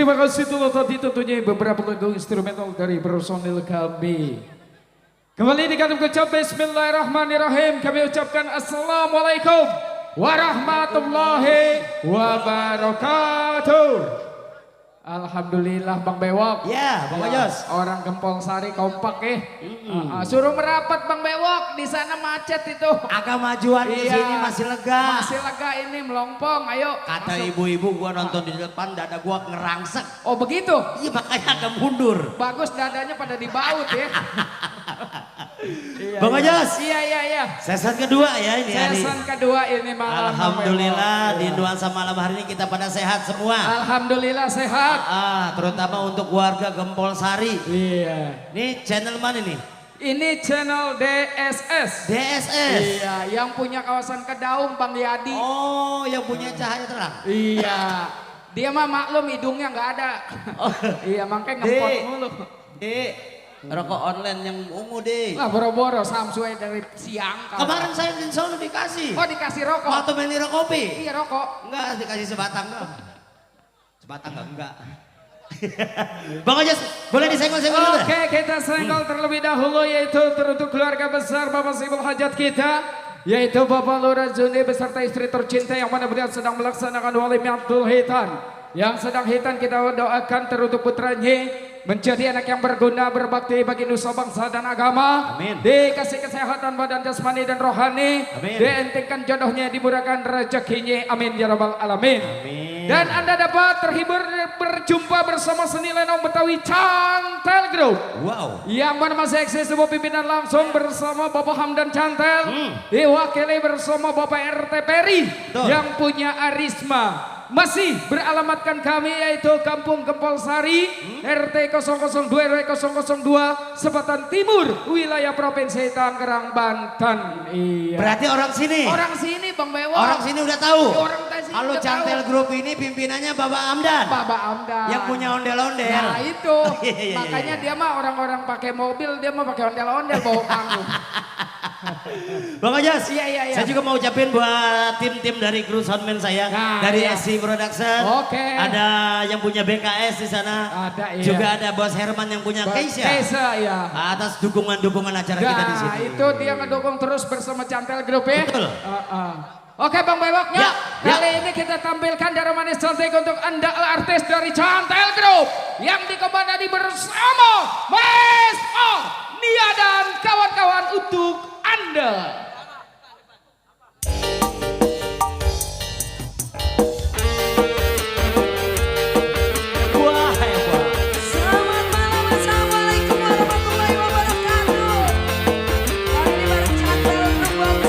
terima kasih dulu tadi tentunya beberapa lagu instrumental dari personil kami. Kembali di kami ucap Bismillahirrahmanirrahim. Kami ucapkan Assalamualaikum warahmatullahi wabarakatuh. Alhamdulillah Bang Bewok. Ya, Bang Ojos. Orang Gempol Sari kompak suruh merapat Bang Bewok, di sana macet itu. Agak majuan di sini masih lega. Masih lega ini melompong, ayo. Kata ibu-ibu gua nonton di depan dada gua ngerangsek. Oh begitu? Iya makanya agak mundur. Bagus dadanya pada dibaut ya. Bang Ojos. Iya. Season kedua ya ini hari. Season kedua ini malam. Alhamdulillah di nuansa malam hari ini kita pada sehat semua. Alhamdulillah sehat. Terutama untuk warga Gempol Sari. Iya. Ini channel mana nih? Ini channel DSS. DSS. Iya, yang punya kawasan Kedaung Bang Yadi. Oh, yang punya cahaya terang. Iya. Dia mah maklum hidungnya nggak ada. Oh. Iya, makanya ngempot mulu. Rokok online yang ungu deh. Lah boro-boro Samsung dari siang. Kemarin saya insya Allah dikasih. Oh dikasih rokok? Waktu main di kopi. Iya rokok. Enggak, dikasih sebatang dong. Sebatang enggak. Bang Ojos, boleh disenggol-senggol dulu? Oke, kita senggol terlebih dahulu yaitu teruntuk keluarga besar Bapak Sibul Hajat kita. Yaitu Bapak Lurah Juni beserta istri tercinta yang mana beliau sedang melaksanakan wali Abdul Hitan. Yang sedang hitan kita doakan teruntuk putranya menjadi anak yang berguna berbakti bagi nusa bangsa dan agama. Amin. Dikasih kesehatan badan jasmani dan rohani. Amin. Dientengkan jodohnya, dimurahkan rezekinya. Amin ya rabbal alamin. Amin. Dan Anda dapat terhibur berjumpa bersama seni lenong Betawi Cantel Group. Wow. Yang mana masih eksis sebuah pimpinan langsung bersama Bapak Hamdan Cantel. Diwakili bersama Bapak RT Peri. Yang punya Arisma. Masih beralamatkan kami yaitu Kampung Gempol Sari, RT 002 RW 002 Sebatan Timur, wilayah Provinsi Tangerang, Banten. Iya. Berarti orang sini. Orang sini Bang Bewok. Orang sini udah tahu. Orang sini kalau udah Cantel tahu. Group ini pimpinannya Bapak Amdan. Bapak Amdan. Yang punya ondel-ondel. Nah itu. Iya. Makanya dia mah orang-orang pakai mobil, dia mah pakai ondel-ondel bawa panggung. Bang Ojos, iya. saya juga mau ucapin buat tim-tim dari kru soundman saya, dari SC Production. Oke. Ada yang punya BKS di sana. Ada, iya. Juga ada Bos Herman yang punya Keisha. Keisha ya. Atas dukungan-dukungan acara kita di sini. Itu dia ngedukung terus bersama Cantel Group ya. Betul. Oke Bang Bewok ya. Kali Ya. ini kita tampilkan darah manis cantik untuk Anda artis dari Cantel Group yang dikomandoi bersama Mas O, Nia dan kawan-kawan untuk Anda. Selamat malam, assalamualaikum warahmatullahi wabarakatuh. Kali ini bareng Cantel Group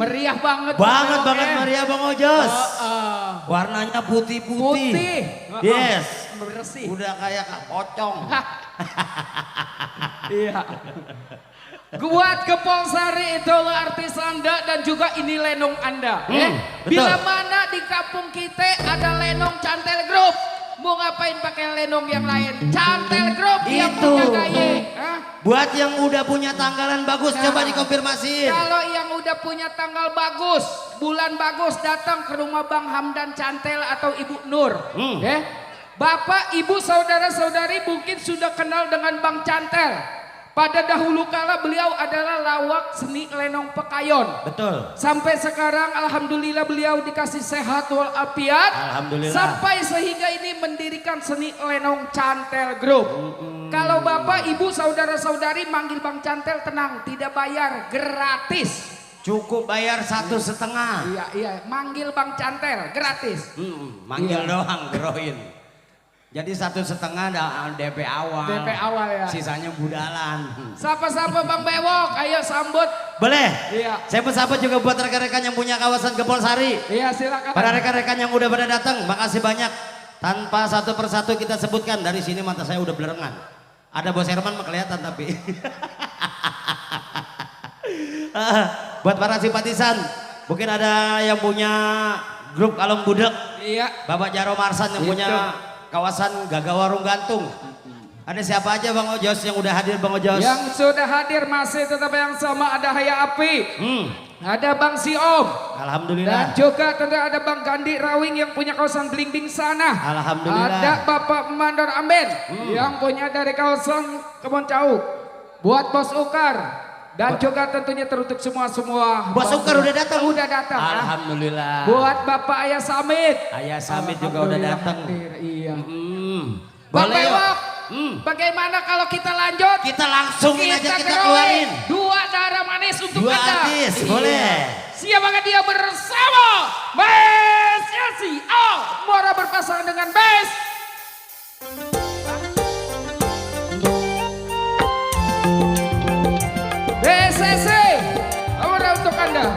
Meriah banget. Banget Bang banget Bewo, meriah Bang Ojos. Heeh. Warnanya putih-putih. Putih. Yes. Bersih. Udah kayak pocong. Iya. Buat Kepolsari itu lo artis Anda dan juga ini lenong Anda. Betul. Bila mana di kampung kita ada lenong Cantel Group, mau ngapain pakai lenong yang lain? Cantel Group yang Itu. punya gaya. Hah? Buat yang udah punya tanggalan bagus, Nah, coba dikonfirmasiin. Kalau yang udah punya tanggal bagus, bulan bagus, datang ke rumah Bang Hamdan Cantel atau Ibu Nur. Bapak, Ibu, saudara-saudari mungkin sudah kenal dengan Bang Cantel. Pada dahulu kala beliau adalah lawak seni lenong Pekayon. Betul. Sampai sekarang alhamdulillah beliau dikasih sehat walafiat. Alhamdulillah. Sampai sehingga ini mendirikan seni lenong Cantel Group. Kalau Bapak, Ibu, saudara-saudari manggil Bang Cantel tenang, tidak bayar, gratis. Cukup bayar 1,5. Iya, manggil Bang Cantel gratis. Manggil Iya. doang, geroin. Jadi 1,5 DP awal. DP awal ya. Sisanya budalan. Sapa-sapa Bang Bewok, ayo sambut. Boleh? Iya. Saya bersapa juga buat rekan-rekan yang punya kawasan Kepolsari. Iya, silakan. Para rekan-rekan yang udah pada datang, makasih banyak. Tanpa satu persatu kita sebutkan, dari sini mata saya udah belerengan. Ada Bos Herman mah kelihatan tapi. Buat para simpatisan, mungkin ada yang punya grup Kalong Budek. Iya. Bapak Jaro Marsan yang Itu. punya kawasan Gagawarung Gantung. Ada siapa aja Bang Ojos yang udah hadir Bang Ojos? Yang sudah hadir masih tetap yang sama, ada Haya Api. Ada Bang Siom. Dan Alhamdulillah. juga tentu ada Bang Gandhi Rawing yang punya kawasan Blimbing sana. Alhamdulillah. Ada Bapak Mandor Amben yang punya dari kawasan Kebon Cauk. Buat Bos Ukar. Dan juga tentunya teruntuk semua. Bos Ukar udah datang? Udah datang. Alhamdulillah. Buat Bapak Ayah Samit. Ayah Samit juga udah Alhamdulillah datang. hadir, iya. Bang Boleh yuk. Bewok, bagaimana kalau kita lanjut? Kita langsungin aja kita keluarin keluarin. 2 darah manis untuk Dua Anda. artis, Iya. boleh. Siapakah dia bersama Bes Yasi? Oh, Mora berpasangan dengan Bes. BCC, Mora untuk Anda.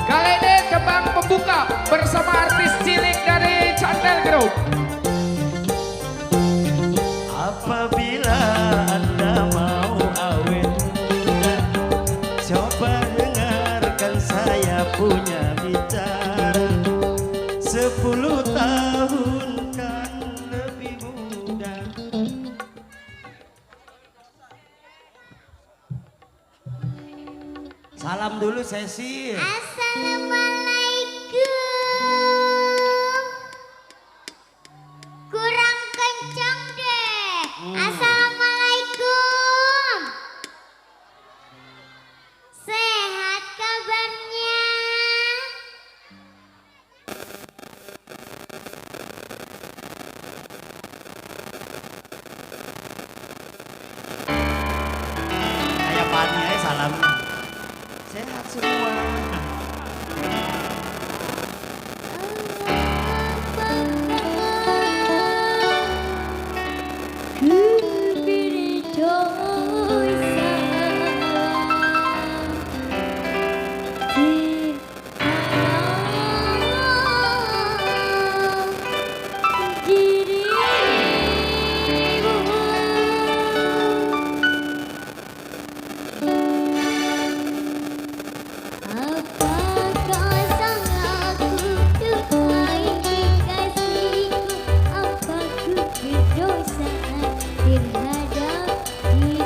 Kali ini tebang pembuka bersama artis cilik dari Cantel Group. Apabila Anda mau awet muda, coba dengarkan saya punya bicara. 10 tahun kan lebih muda. Salam dulu Sesi. Assalamualaikum. Kurang kencang deh. Assalamualaikum. Sehat kabarnya? Kayak Pani aja salamnya. Sehat semua. Apakah sang aku tuhai kasihku? Apa ku berdosa terhadap dirimu?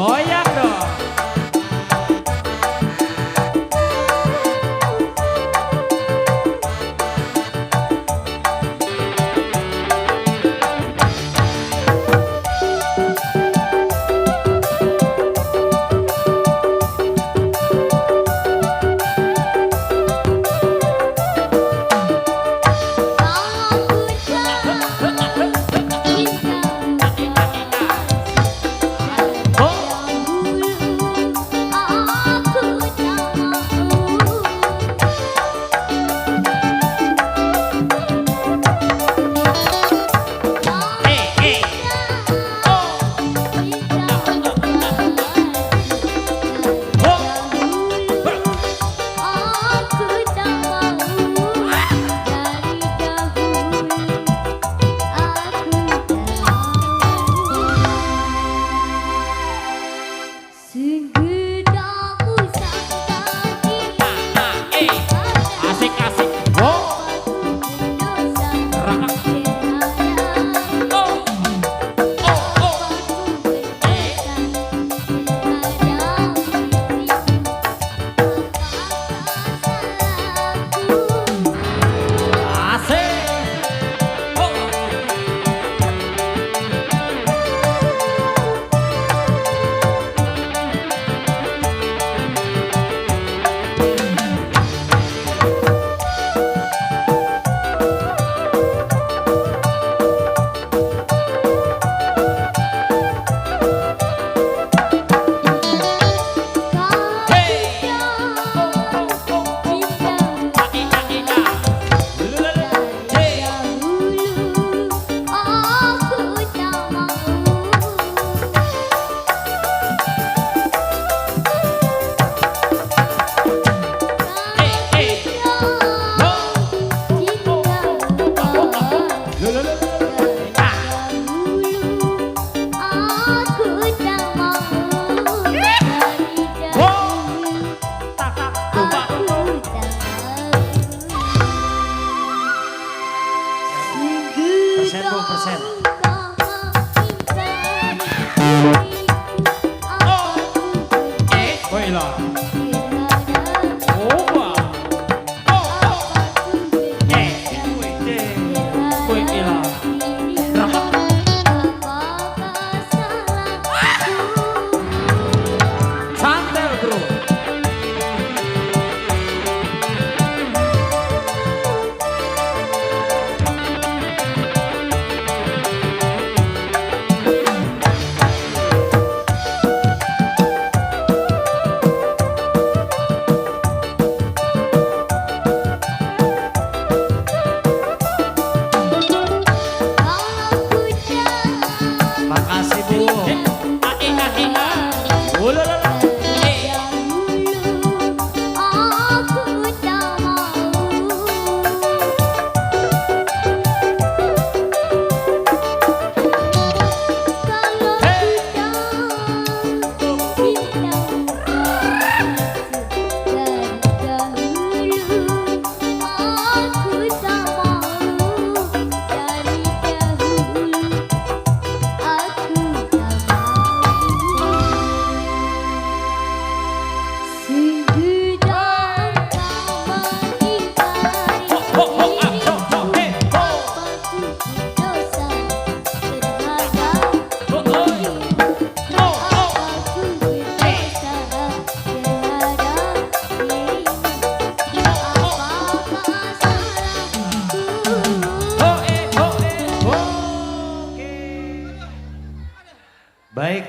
Goyang dong.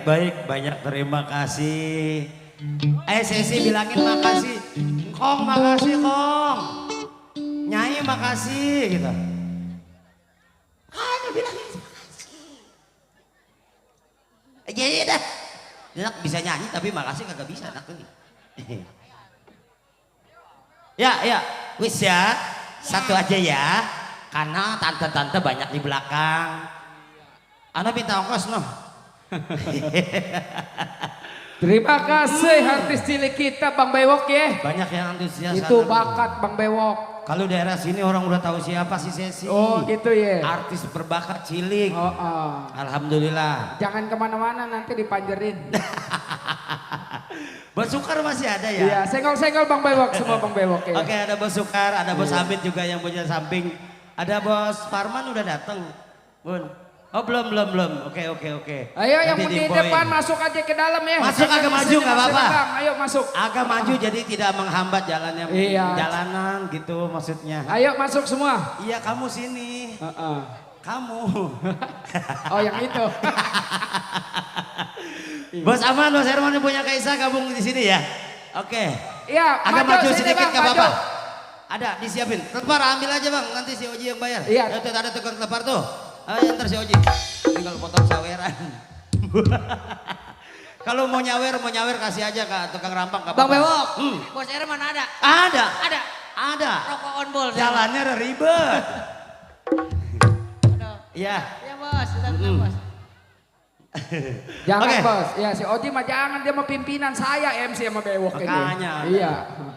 Baik, banyak terima kasih. Sesi bilangin makasih. Kong makasih Kong. Nyai makasih gitu. Hanya bilangin makasih. Iya dah. Enak bisa nyanyi tapi makasih kagak bisa anak ini. Ya, wis ya. Satu aja ya. Karena tante-tante banyak di belakang. Ana minta ongkos noh. Terima kasih artis cilik kita Bang Bewok ya. Banyak yang antusias. Itu bakat Bang Bewok. Kalau daerah sini orang udah tahu siapa si Sesi. Oh gitu ya. Artis berbakat cilik. Oh, oh. Alhamdulillah. Jangan kemana-mana nanti dipanjerin. Bos Sukar masih ada ya? Iya, senggol-senggol Bang Bewok, semua Bang Bewok ya. Oke, ada Bos Sukar, ada Bos Iya. Hamid juga yang punya samping. Ada Bos Farman udah datang, Bun. Oh belum. Oke. Ayo yang Nanti di diinfoin. depan masuk aja ke dalam ya. Masuk Yang agak di maju sini nggak masih apa-apa. renggang. Ayo masuk. Agak maju jadi tidak menghambat jalannya. Iya. Jalanan gitu maksudnya. Ayo masuk semua. Iya kamu sini. Heeh. Kamu. Oh yang itu. Bos Aman, Bos Herman yang punya Kaisa gabung di sini ya. Oke. Iya, Agak maju sini, sedikit Bang, nggak maju. apa-apa. Ada disiapin. Telepar ambil aja Bang, nanti si Oji yang bayar. Iya. Tuh ada tukang telepar tuh. Ayo ntar si Oji. Tinggal potong saweran. Kalau mau nyawer kasih aja ke tukang rampang nggak Bang apa-apa. Bewok, Bos Herman ada? Ada. Ada. Ada. Rokok on ball. Jalannya udah ribet. Aduh. Iya. Ya bos, sudah bos. Jangan Oke. bos. Ya si Oji mah jangan, dia mau pimpinan saya MC sama Bewok ini. Makanya. Iya.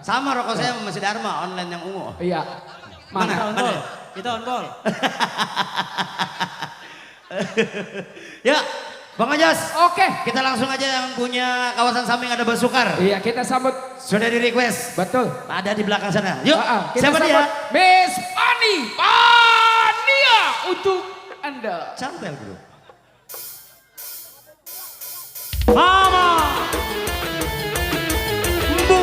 Sama rokok saya sama Mas Dharma online yang ungu. Iya. Mana? Mana? Kita on ball. Ya, Bang Ajas. Oke. Kita langsung aja yang punya kawasan samping ada Bos Sukar. Iya kita sambut. Sudah di request. Betul. Ada di belakang sana. Yuk, Kita siapa sambut dia? Miss Pani Pania untuk Anda. Cantel bro. Mama. Bu.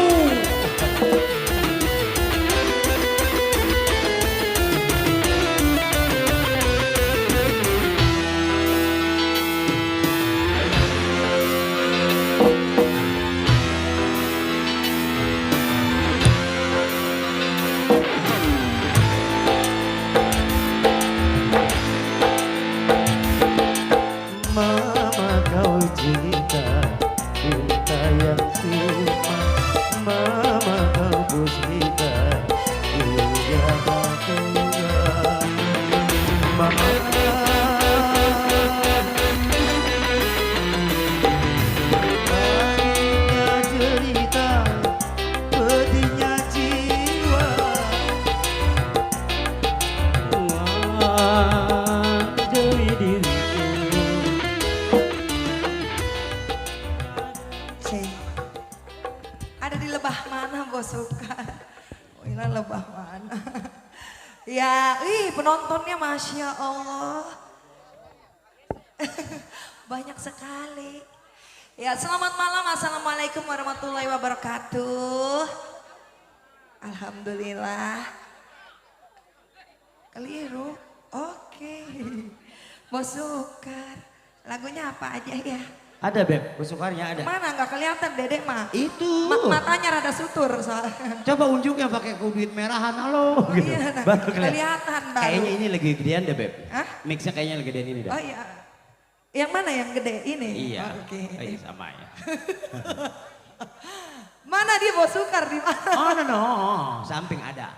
Mama kau cinta yang cuma Mama kau pusita Mama Pahitnya cerita pedihnya jiwa Dewi diriku Ada di lebah mana bos suka? Oh ini lebah mana? Ya, penontonnya Masya Allah. Banyak sekali. Ya selamat malam, Assalamualaikum warahmatullahi wabarakatuh. Alhamdulillah. Keliru, oke. Bos Sukar, lagunya apa aja ya? Ada Beb, Bos Sukarnya ada. Mana nggak kelihatan dedek mah? Itu. Matanya rada sutur soalnya. Coba unjuknya pakai kuduit merahan, halo. Oh gitu. iya, nah, Baru kelihatan baru. Kayaknya ini lagi gedean deh Beb. Hah? Mixnya kayaknya lagi gedean ini deh. Oh iya. Yang mana yang gede ini? Iya. Oh, Oke. Oh, iya sama ya. Mana dia Bos Sukar di mana? Oh no, samping ada.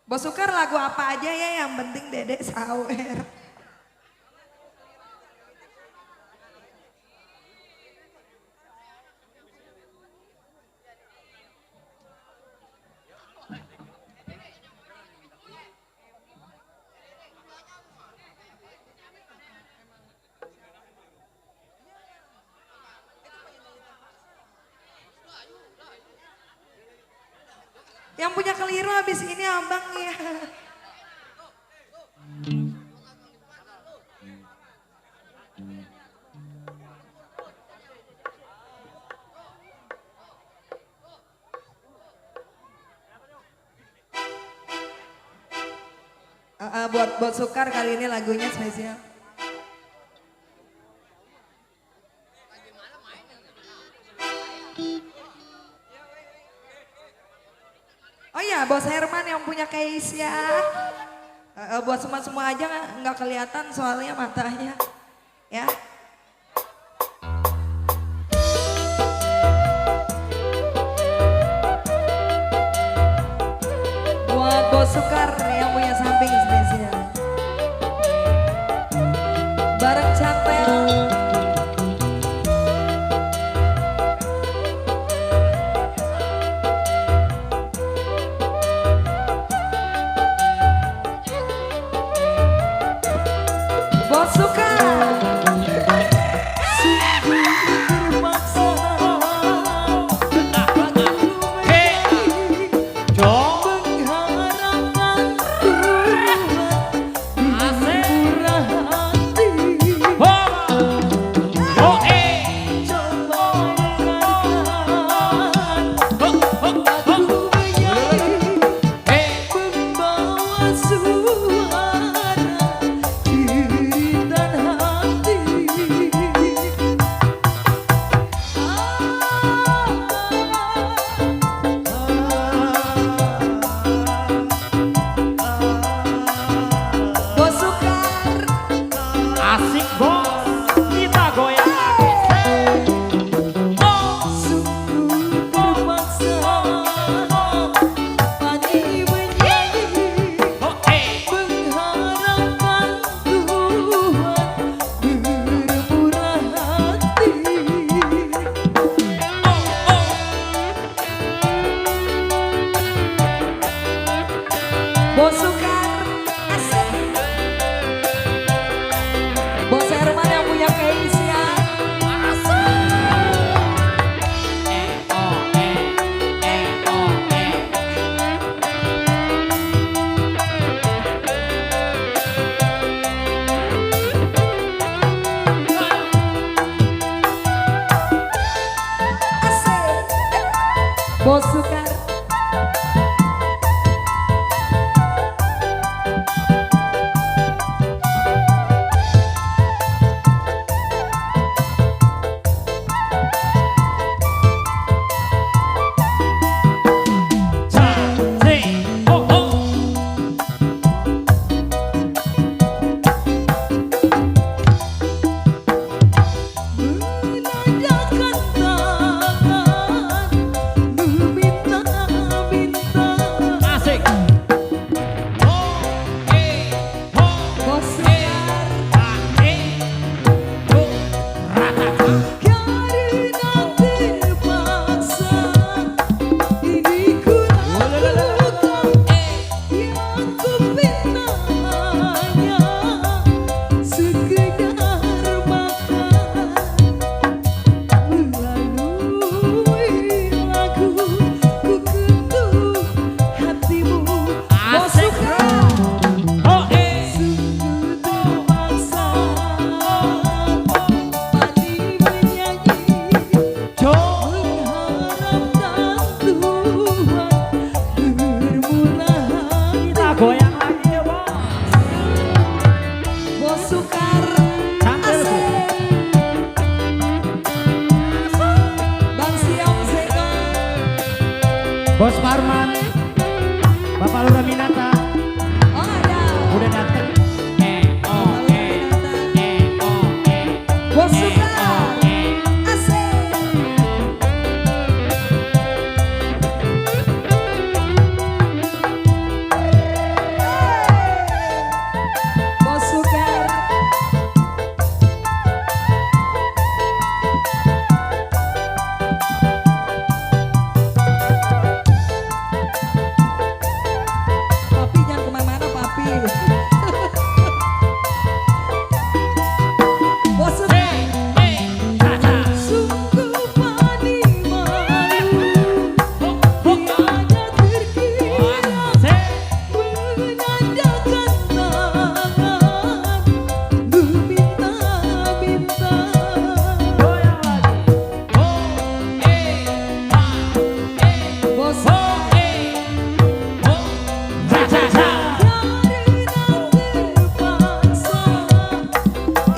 Bos Sukar lagu apa aja ya yang penting dedek sawer. Yang punya keliru habis ini abang ya. Buat Sukar kali ini lagunya spesial. Oh iya, Bos Herman yang punya case ya. Buat semua aja nggak kelihatan soalnya matanya. Ya. Buat Bos Sukar yang punya samping spesial. Bos Sukar, asik. Bos Herman yang punya case ya. Asik. Bos Sukar. Bos Parman, Bapak Lurah Minata, Oh ada. udah dateng. Bos Sukar, asik. Bos Sukar. Papi jangan kemana-mana papi. Bos Sukar. Sungguh pani malu, tiada terkira menandakan tangan meminta-minta. Bos terpaksa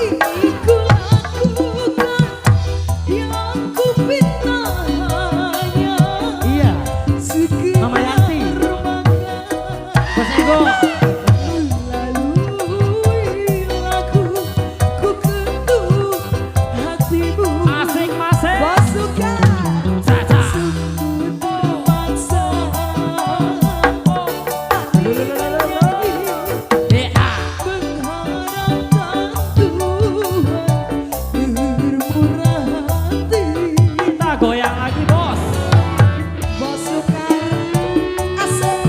ini kulakukan, yang kupinta hanya Iya, sekedar Mama Yanti. makan. Bos Ego. Melalui lagu ku kentuh hatimu. Asik masih. Bos Sukar. Sungguh terpaksa mengharapkan Tuhan bermurah hati. Kita goyang lagi bos. Bos Sukar, asik.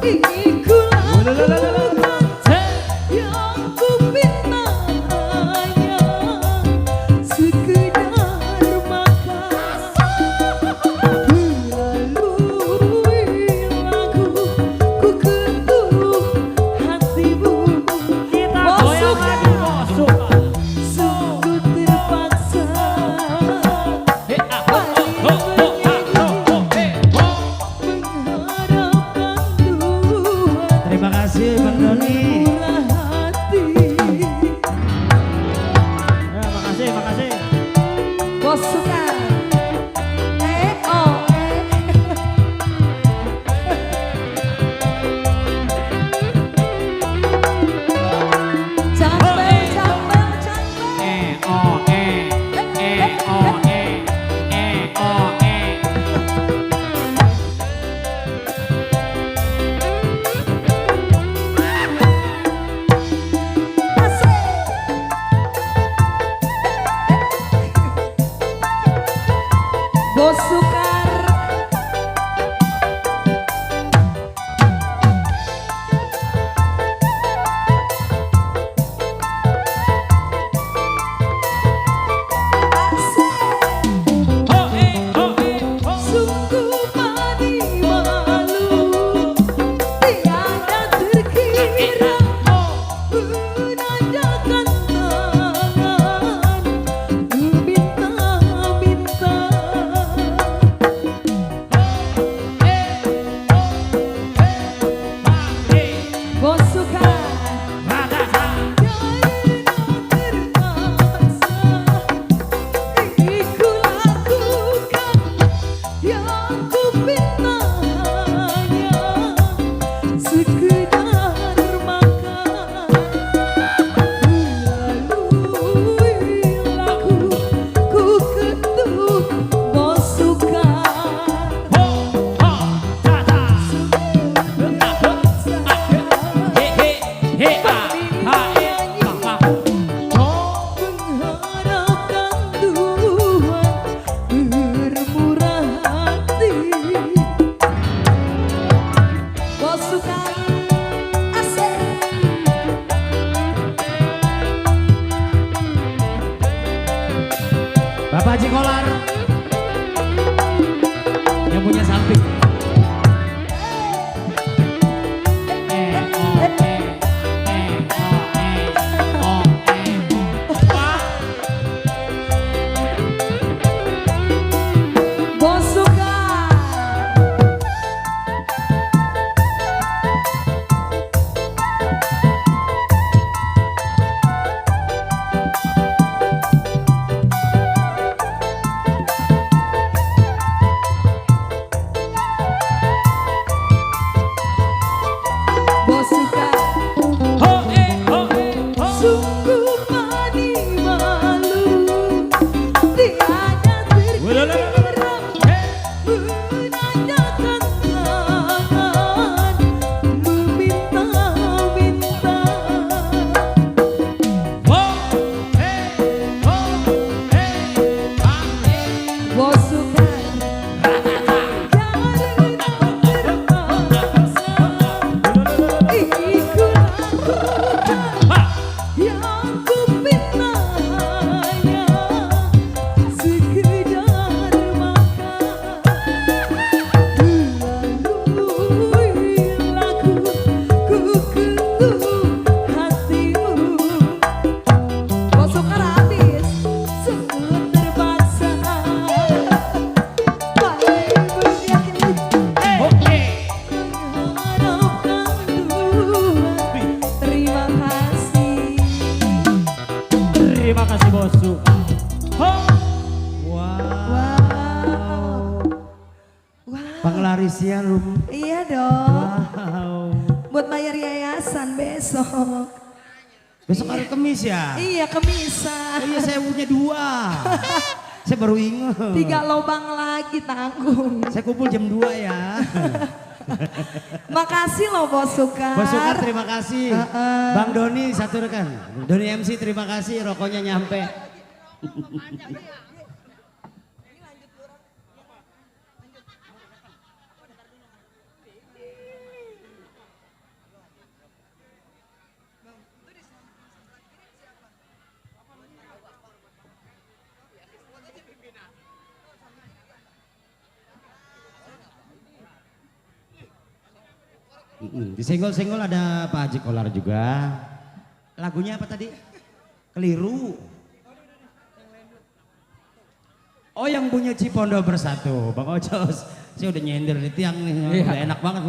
Iku lakukan yang ku minta hanya sekedar makan melalui lagu ku ketuk hatimu. Kita Oh, goyang suka. lagi bosuk. Sungguh terpaksa mengharapkan Tuhan Terima kasih Bang Doni. murah hati. Ya, makasih, makasih. Bos suka. Oh, Campel, campel, campel. Bos Sukar. Sungguh padi malu tiada terkira menandakan tangan meminta-minta. Bos suka karena terpaksa iku lakukan yang ku minta hanya sekedar makan melalui lagu ku ketuk bos suka. Mengharapkan Tuhan bermurah hati. Bos suka asik. Bapak Haji Kolar yang punya samping. Bos suka. Bos suka. Sungguh padi malu tiada terkira menandakan tangan meminta-minta. Bos suka karena terpaksa iku lakukan yang ku minta hanya sekedar makan melalui lagu ku ketuk hatimu. Bos Sukar habis sungguh terpaksa paling beryakin mengharapkan Tuhan. Terima kasih. Terima kasih bosku. Wow. Wow. Penglarisian rum. Iya dong. Wow. Buat bayar yayasan besok. Besok hari Kamis ya? Iya, Oh kemisan. iya saya punya 2. Saya baru ingat. 3 lubang lagi tanggung. Saya kumpul jam 2 ya. Makasih loh Bos Sukar. Bos Sukar terima kasih. Bang Doni satu rekan. Doni MC terima kasih rokoknya nyampe. Di senggol-senggol ada Pak Haji Kolar juga. Lagunya apa tadi? Keliru. Oh yang punya Cipondo Bersatu, Bang Ojos. Saya udah nyender di tiang nih, Iya. udah enak banget.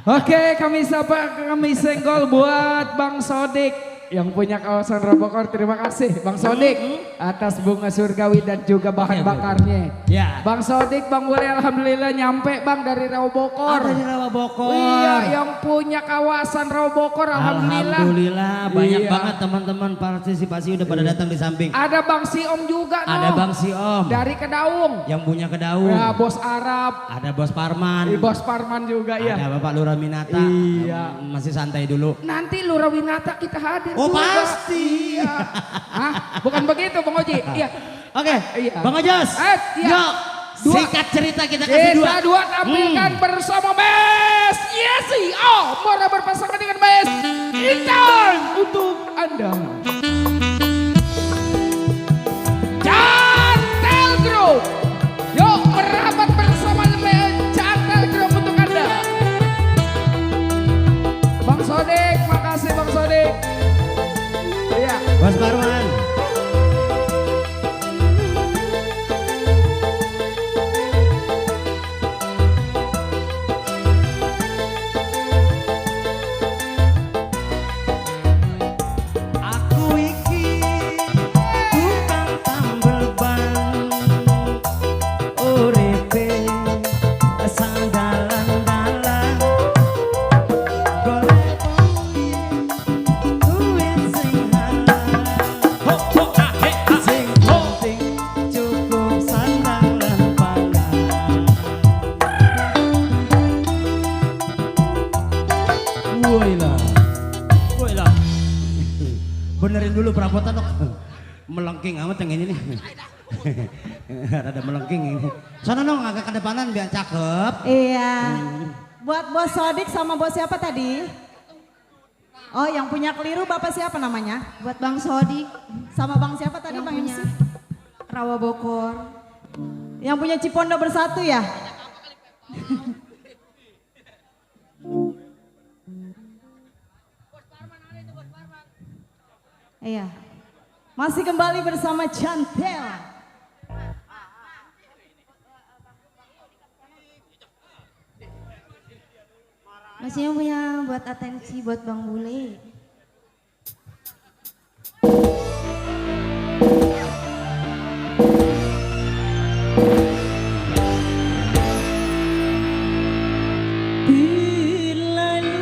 Oke, kami sapa, kami senggol buat Bang Sodik yang punya kawasan Robokor. Terima kasih Bang Sodik atas bunga surgawi dan juga bahan Oke. bakarnya. Ya. Bang Sodik, Bang Bule alhamdulillah nyampe Bang dari Robokor. Ada di Rawa Bokor. Iya, yang punya kawasan Robokor alhamdulillah. Alhamdulillah banyak Iya. banget teman-teman partisipasi udah pada datang di samping. Ada Bang Siom juga Ada Bang Siom dari Kedaung. yang punya Kedaung. Ya, Bos Arab. Ada Bos Parman. Bos Parman juga ya. Ada Bapak Lurah Minata. Iya. Masih santai dulu. Nanti Lurah Winata kita hadir Oh, juga. pasti. Iya. Hah? Bukan begitu Bang Oji. Iya. Oke, Iya. Bang Ojos. Iya. Yuk, Dua. singkat cerita kita kasih Kita dua tampilkan bersama Mes Yesi. Oh, Mora berpasangan dengan Mes Intan untuk Anda. Cantel Group. Yuk merapat bersama Cantel Group untuk Anda. Bang Sodik, makasih Bang Sodik. Iya. Bos Parman. Aku iki tukang tambel ban, uripe sandalan-dalan, golek duit sing halal, sing penting cukup sandang lan pangan. Woilah, woilah. Benerin dulu perabotan dok. Melengking amat yang ini nih. Rada melengking ini. Sana dong agak ke depanan biar cakep. Iya. Buat Bos Sodik sama bos siapa tadi? Oh, yang punya keliru Bapak siapa namanya? Buat Bang Sodik Sama Bang siapa tadi yang Bang punya MC? Rawa Bokor. Yang punya Cipondo Bersatu ya? Iya. Masih kembali bersama Cantel. Masih yang punya buat atensi buat Bang Bule. Berlalu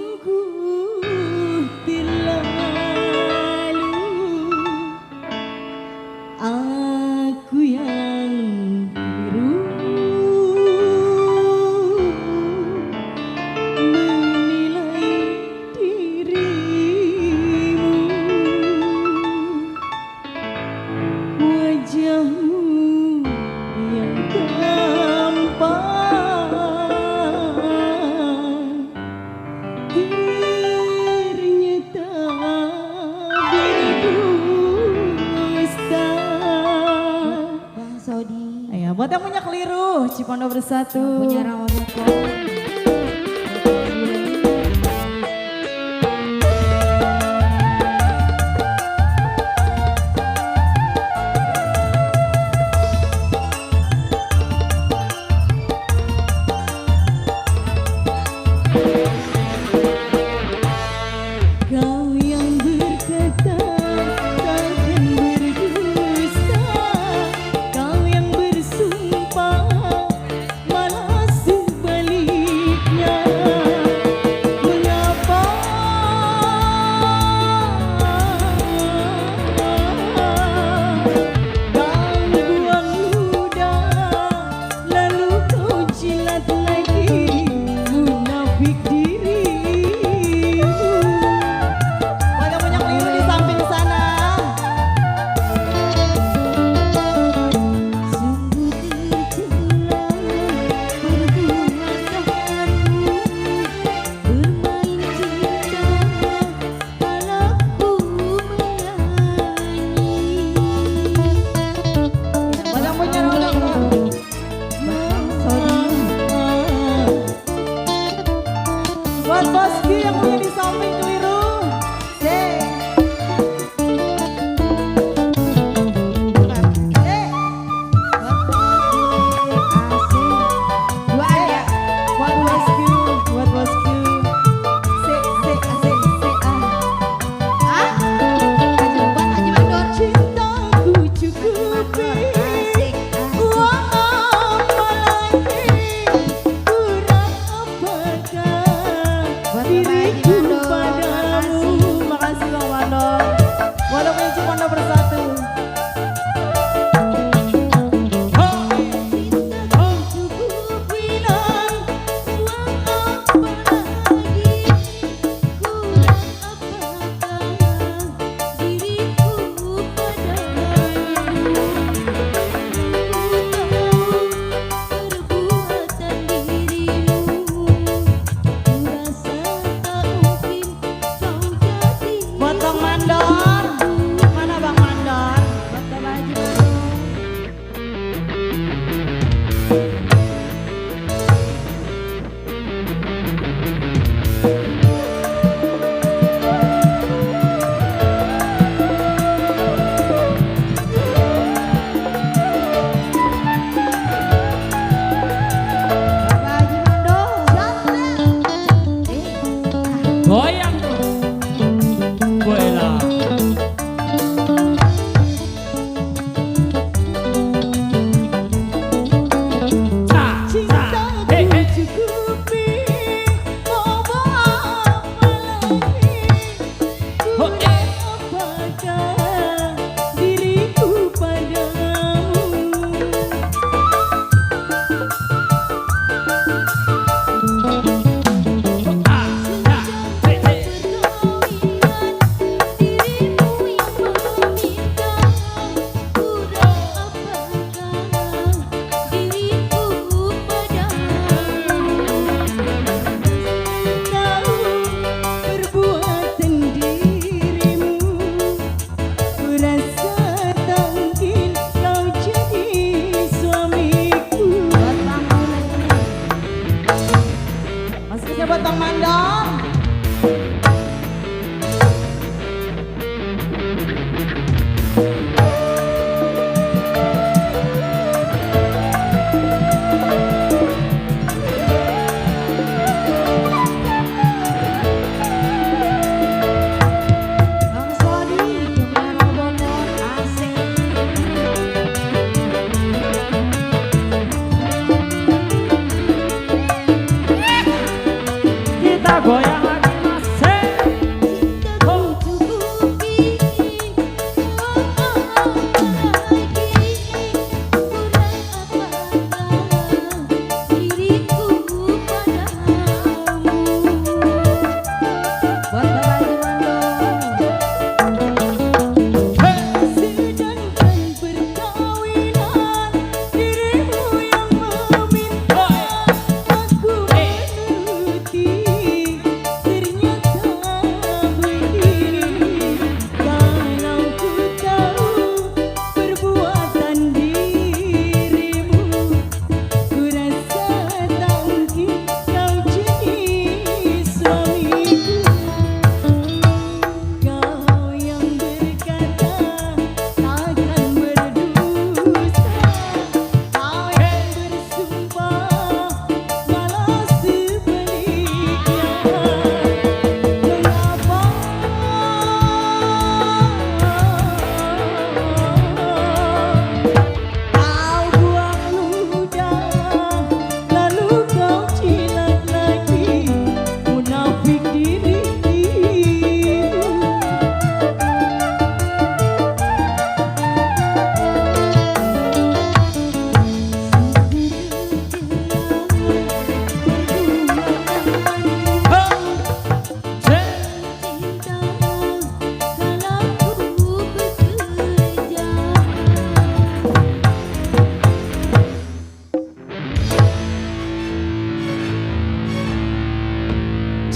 sungguh terlalu aku yang biru menilai dirimu, wajahmu yang tampan ternyata berdusta. Bang Sodi Ayo, buat yang punya keliru, Cipondo Bersatu. punya Rawa Bokor. Kau yang berkata takkan berdusta, kau yang bersumpah malah sebaliknya.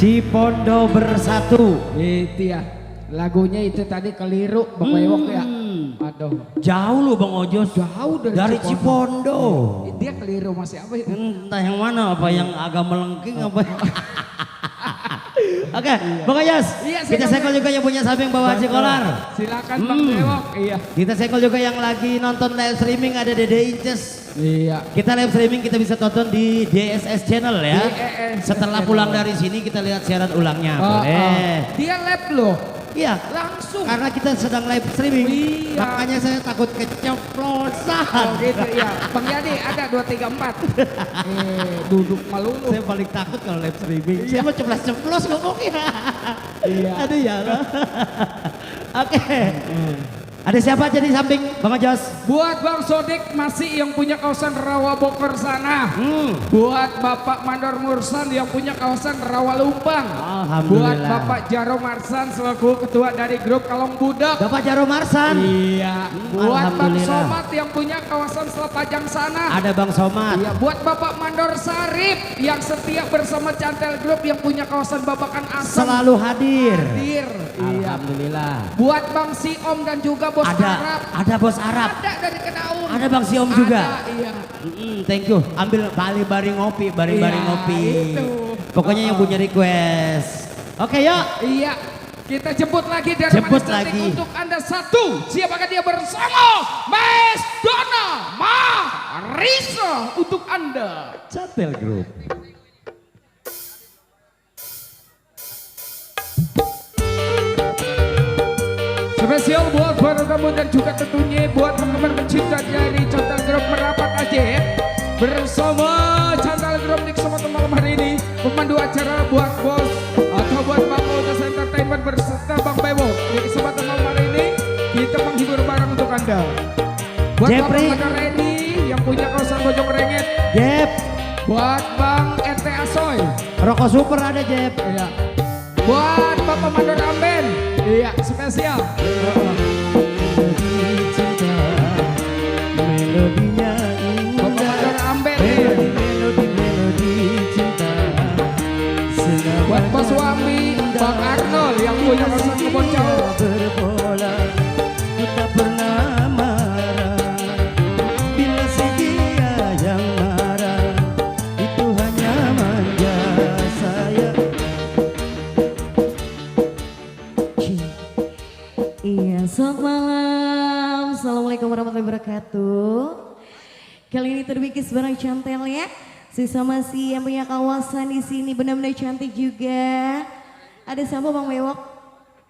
Cipondo bersatu. Itu ya. Lagunya itu tadi keliru Bang Bewok ya. Aduh. Jauh lu Bang Ojos. Jauh Dari Cipondo. Dia keliru masih apa itu? Entah yang mana, apa yang agak melengking apa. Oke, Bang Ojos. Iya, Kita sekol juga yang punya samping bawah Haji Kolar. Silakan Bang Bewok. Iya. Kita sekol juga yang lagi nonton live streaming ada Dede Inces. Iya. Kita live streaming kita bisa tonton di DSS channel ya. DSS Setelah pulang dari sini kita lihat siaran ulangnya. Oh, Boleh. Dia lab loh. Iya. Langsung. Karena kita sedang live streaming. Iya. Makanya saya takut keceplosan. Oh gitu ya. Bang Yadi ada 2, 3, 4. Duduk malu lu. Saya paling takut kalau live streaming. Saya mau ceplos-ceplos ngomongnya. Iya. Aduh ya. Oke. Ada siapa aja di samping Bang Ojos? Buat Bang Sodik masih yang punya kawasan Rawa Bogor sana. Buat Bapak Mandor Mursan yang punya kawasan Rawa Lumpang. Alhamdulillah. Buat Bapak Jaro Marsan selaku ketua dari grup Kalong Budak. Bapak Jaro Marsan. Iya. Buat Bang Alhamdulillah. Somat yang punya kawasan Selapajang sana. Ada Bang Somat. Iya, buat Bapak Mandor Sarip yang setia bersama Cantel Group yang punya kawasan Babakan Asam. Selalu hadir. Hadir. Iya. Alhamdulillah. Buat Bang Siom dan juga Bos Arab. Ada Bos Arab. Ada dari Kedaung. Ada Bang Siom juga. Ada, iya. Thank you. Ambil bari-bari ngopi, bari-bari Iya, ngopi. itu. Pokoknya yang punya request. Oke, yuk. Iya. Kita jemput lagi dari Jemput Manis Cantik lagi. untuk Anda satu. Siapakah dia bersama Mas Dona Marisa untuk Anda. Cantel Group. Spesial buat para tamu dan juga tentunya buat teman-teman pecinta dari Cantel Group merapat aja bersama Cantel Group di kesempatan malam hari ini pemandu acara buat bos atau buat Bang Ojas Entertainment berserta Bang Bewo di kesempatan malam hari ini kita menghibur bareng untuk Anda. Buat Jepri. Bapak Mandor Edi yang punya kawasan Bojong Renget, Jep. buat Bang RT Asoy, Rokok super ada Jep. iya. Buat Bapak Mandor Amben, iya spesial. Melodinya Bapak Mandor Amben, melodi cinta. buat Bos Wami, Bang Arnold yang punya kawasan Kebon Jauh. Berbola, ku tak pernah marah. Bila si dia yang marah, itu hanya manja saya. Iya, selamat malam. Assalamualaikum warahmatullahi wabarakatuh. Kali ini terbikis barang Cantel ya. Sisa masih yang punya kawasan di sini benar-benar cantik juga. Ada siapa Bang Bewok?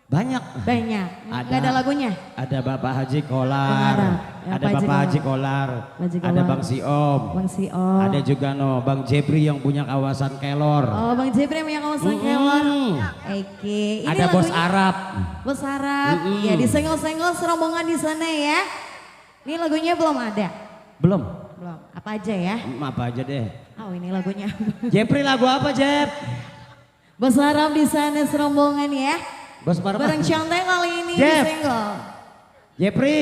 Banyak. Banyak. Gak ada lagunya? Ada Bapak Haji Kolar, Pengarang. Ya, ada Pak Haji Bapak Haji Kolar. Kolar, Haji ada Kolar. Bang Siom, Bang Siom. ada juga Bang Jepri yang punya kawasan Kelor. Oh, Bang Jepri yang punya kawasan Kelor. Oke. Ini Ada Bos lagunya- Arab. Bos Arab. Ya, disenggol-senggol serombongan di sana ya. Ini lagunya belum ada. Belum. Belum. Apa aja ya? Apa aja deh. Oh, ini lagunya. Jepri lagu apa Jep? Bos Arab di sana serombongan ya. Bos Arab. Bareng Cantel kali ini Jep. disenggol. Jepri,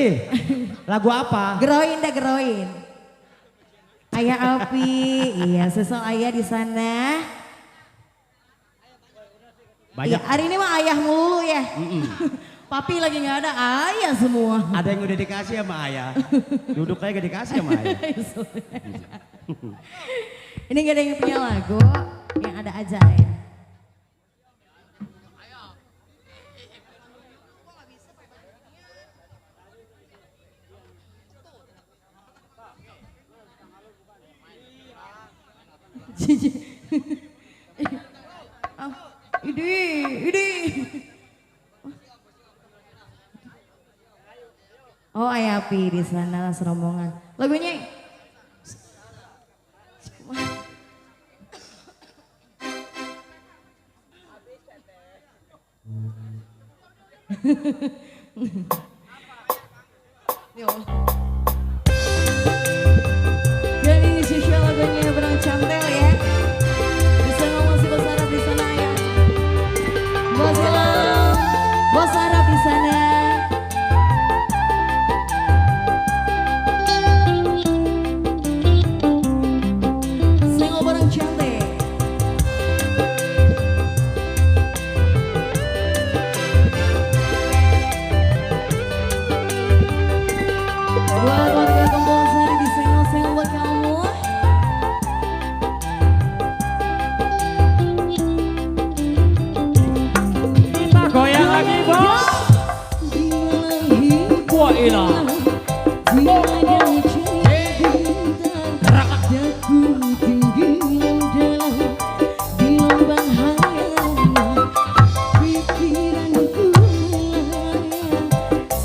lagu apa? Geroin dah geroin. Ayah Api, iya sesal ayah di sana. Banyak. Iya, hari ini mah ayah mulu ya. Papi lagi nggak ada, ayah semua. Ada yang udah dikasih sama ayah. Duduk aja gak dikasih sama ayah. Ini gak ada yang punya lagu, yang ada aja ya. Ini. Oh, Ayah Api di sana serombongan. Lagunya Ya Allah. Dan ini spesial lagunya Berang Cantel ya. Bisa ngomong si Bos Arab di sana ya. Bos Ilham, Bos Arab di sana. Senggol Berang Cantel. Buat warga Kampung Sari disenggol-senggol buat kamu. Kita goyang lagi bos. Wah ilah.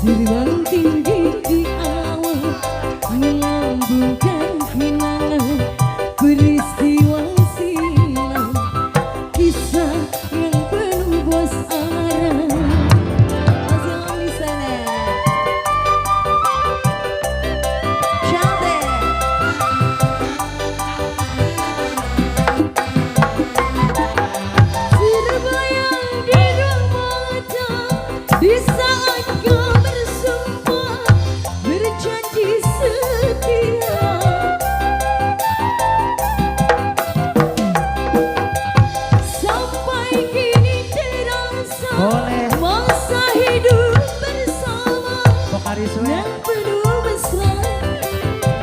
Terbang tinggi di awan, melambungkan kenangan peristiwa silam, kisah yang penuh bos arang. Masih lama di sana. Cantik. Terbayang di mata di saat kau bersumpah berjanji setia. Sampai kini terasa Boleh. masa hidup bersama Pokariswe. yang penuh mesra,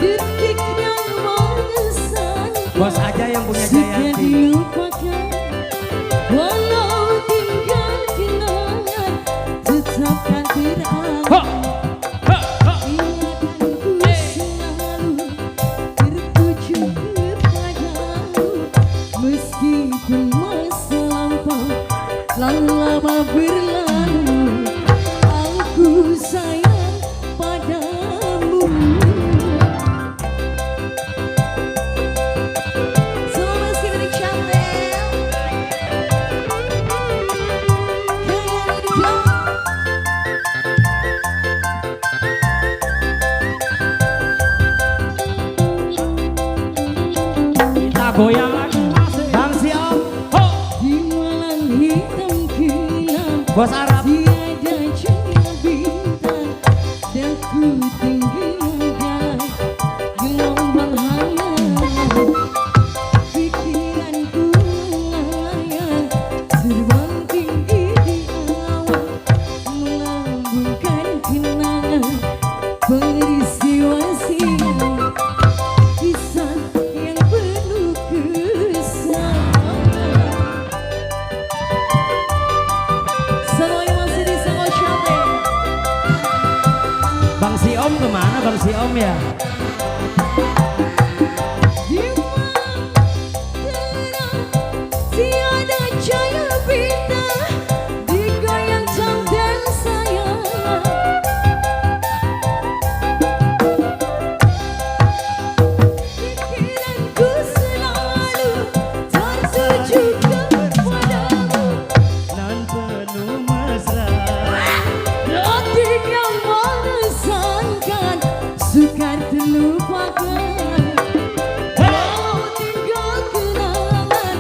detik yang mengesan. Bos aja yang punya Sudah Jayanti. dilupakan, walau tinggal kenangan tetapkan terangan. Ha, ha, ha. Ingatanku selalu tertuju kepadamu, meskipun masa lampau lama berlalu, aku sayang padamu. Selamat dari Chantel. Kita goyang lagi. Bang Siom. Ho. Di malam hitam kelam, Bos Arab. tiada cahaya bintang, dan ku tinggalkan gelombang hangat. Pikiranku melayang, terbang tinggi di awan, melambungkan kenangan peristiwa silam, kisah yang penuh kesamaan. Semuanya masih di Senggol Shopping. Bang Siom kemana Bang Siom ya? Di malam terang, tiada cahaya bintang, digoyang Chantel sayang. Pikiranku selalu tertuju kepadamu, Nan penuh mesra. detik yang mengesankan sukar terlupakan. Walau tinggal kenangan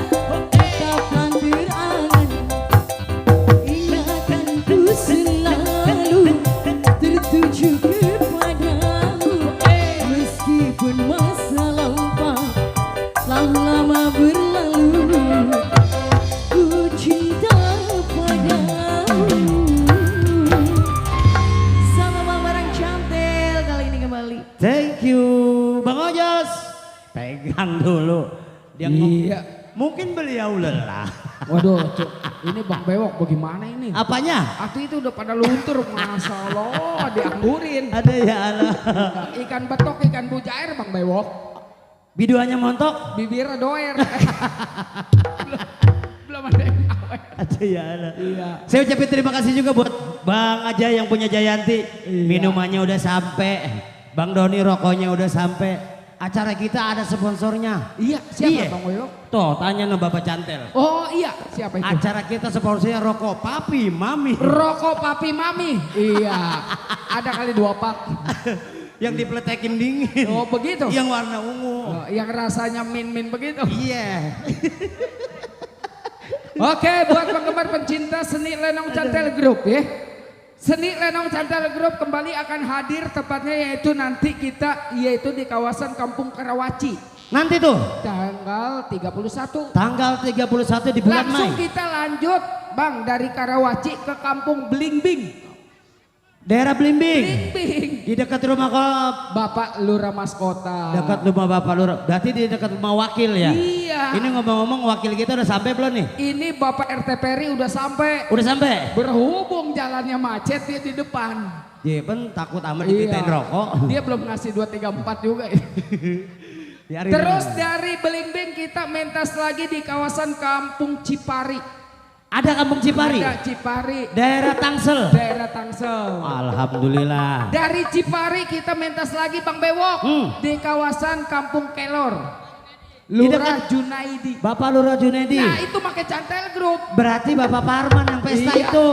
tetapkan terangan. Ingatanku selalu tertuju kepadamu, meskipun masa lampau telah lama berlalu, ku cinta padamu. Sama Bang Barang Chantel kali ini kembali. Thank you Bang Ojos. Pegang dulu. Dia Iya. mungkin beliau lelah. Waduh, Cuk. Ini Bang Bewok bagaimana ini? Apanya? Hati itu udah pada luntur, Masya Allah, dianggurin. Ada ya Allah. Ikan betok, ikan bujair Bang Bewok. Biduannya montok. Bibirnya doer. belum ada yang awet. Ada ya Allah. Iya. Saya ucapin terima kasih juga buat Bang Aja yang punya Jayanti. Minumannya udah sampai. Bang Doni rokoknya udah sampai. Acara kita ada sponsornya. Iya, siapa Iya. Bang Bewok? Tuh tanya no Bapak Cantel. Oh iya, siapa itu? Acara kita sponsornya rokok Papi Mami. Rokok Papi Mami. Iya. Ada kali 2 pak. Yang dipletekin dingin. Oh begitu? Yang warna ungu. Oh, yang rasanya min-min begitu. Iya. Oke, buat penggemar pencinta seni Lenong Cantel Group ya. Seni Lenong Cantel Group kembali akan hadir tepatnya yaitu nanti kita yaitu di kawasan Kampung Karawaci. Nanti tuh Tanggal 31. tanggal 31 di bulan Langsung Mei. kita lanjut Bang dari Karawaci ke Kampung Blingbing. Daerah Blimbing. Blimbing. Di dekat rumah kok. Bapak Lurah Mas Kota. Dekat rumah Bapak Lurah. Berarti di dekat rumah wakil ya? Iya. Ini ngomong-ngomong wakil kita udah sampai belum nih? Ini Bapak RT Peri udah sampai. Udah sampai? Berhubung jalannya macet dia di depan. Dia pun takut amat dipitain rokok. Dia belum ngasih 2, 3, 4 juga. Biarin Terus aja. dari Blimbing kita mentas lagi di kawasan Kampung Cipari. Ada Kampung Cipari? Ada Cipari. Daerah Tangsel? Daerah Tangsel. Alhamdulillah. Dari Cipari kita mentas lagi Bang Bewok di kawasan Kampung Kelor. Lurah Junaidi. Bapak Lurah Junaidi. Nah itu pakai Cantel Group. Berarti Bapak Parman yang pesta Iya. itu.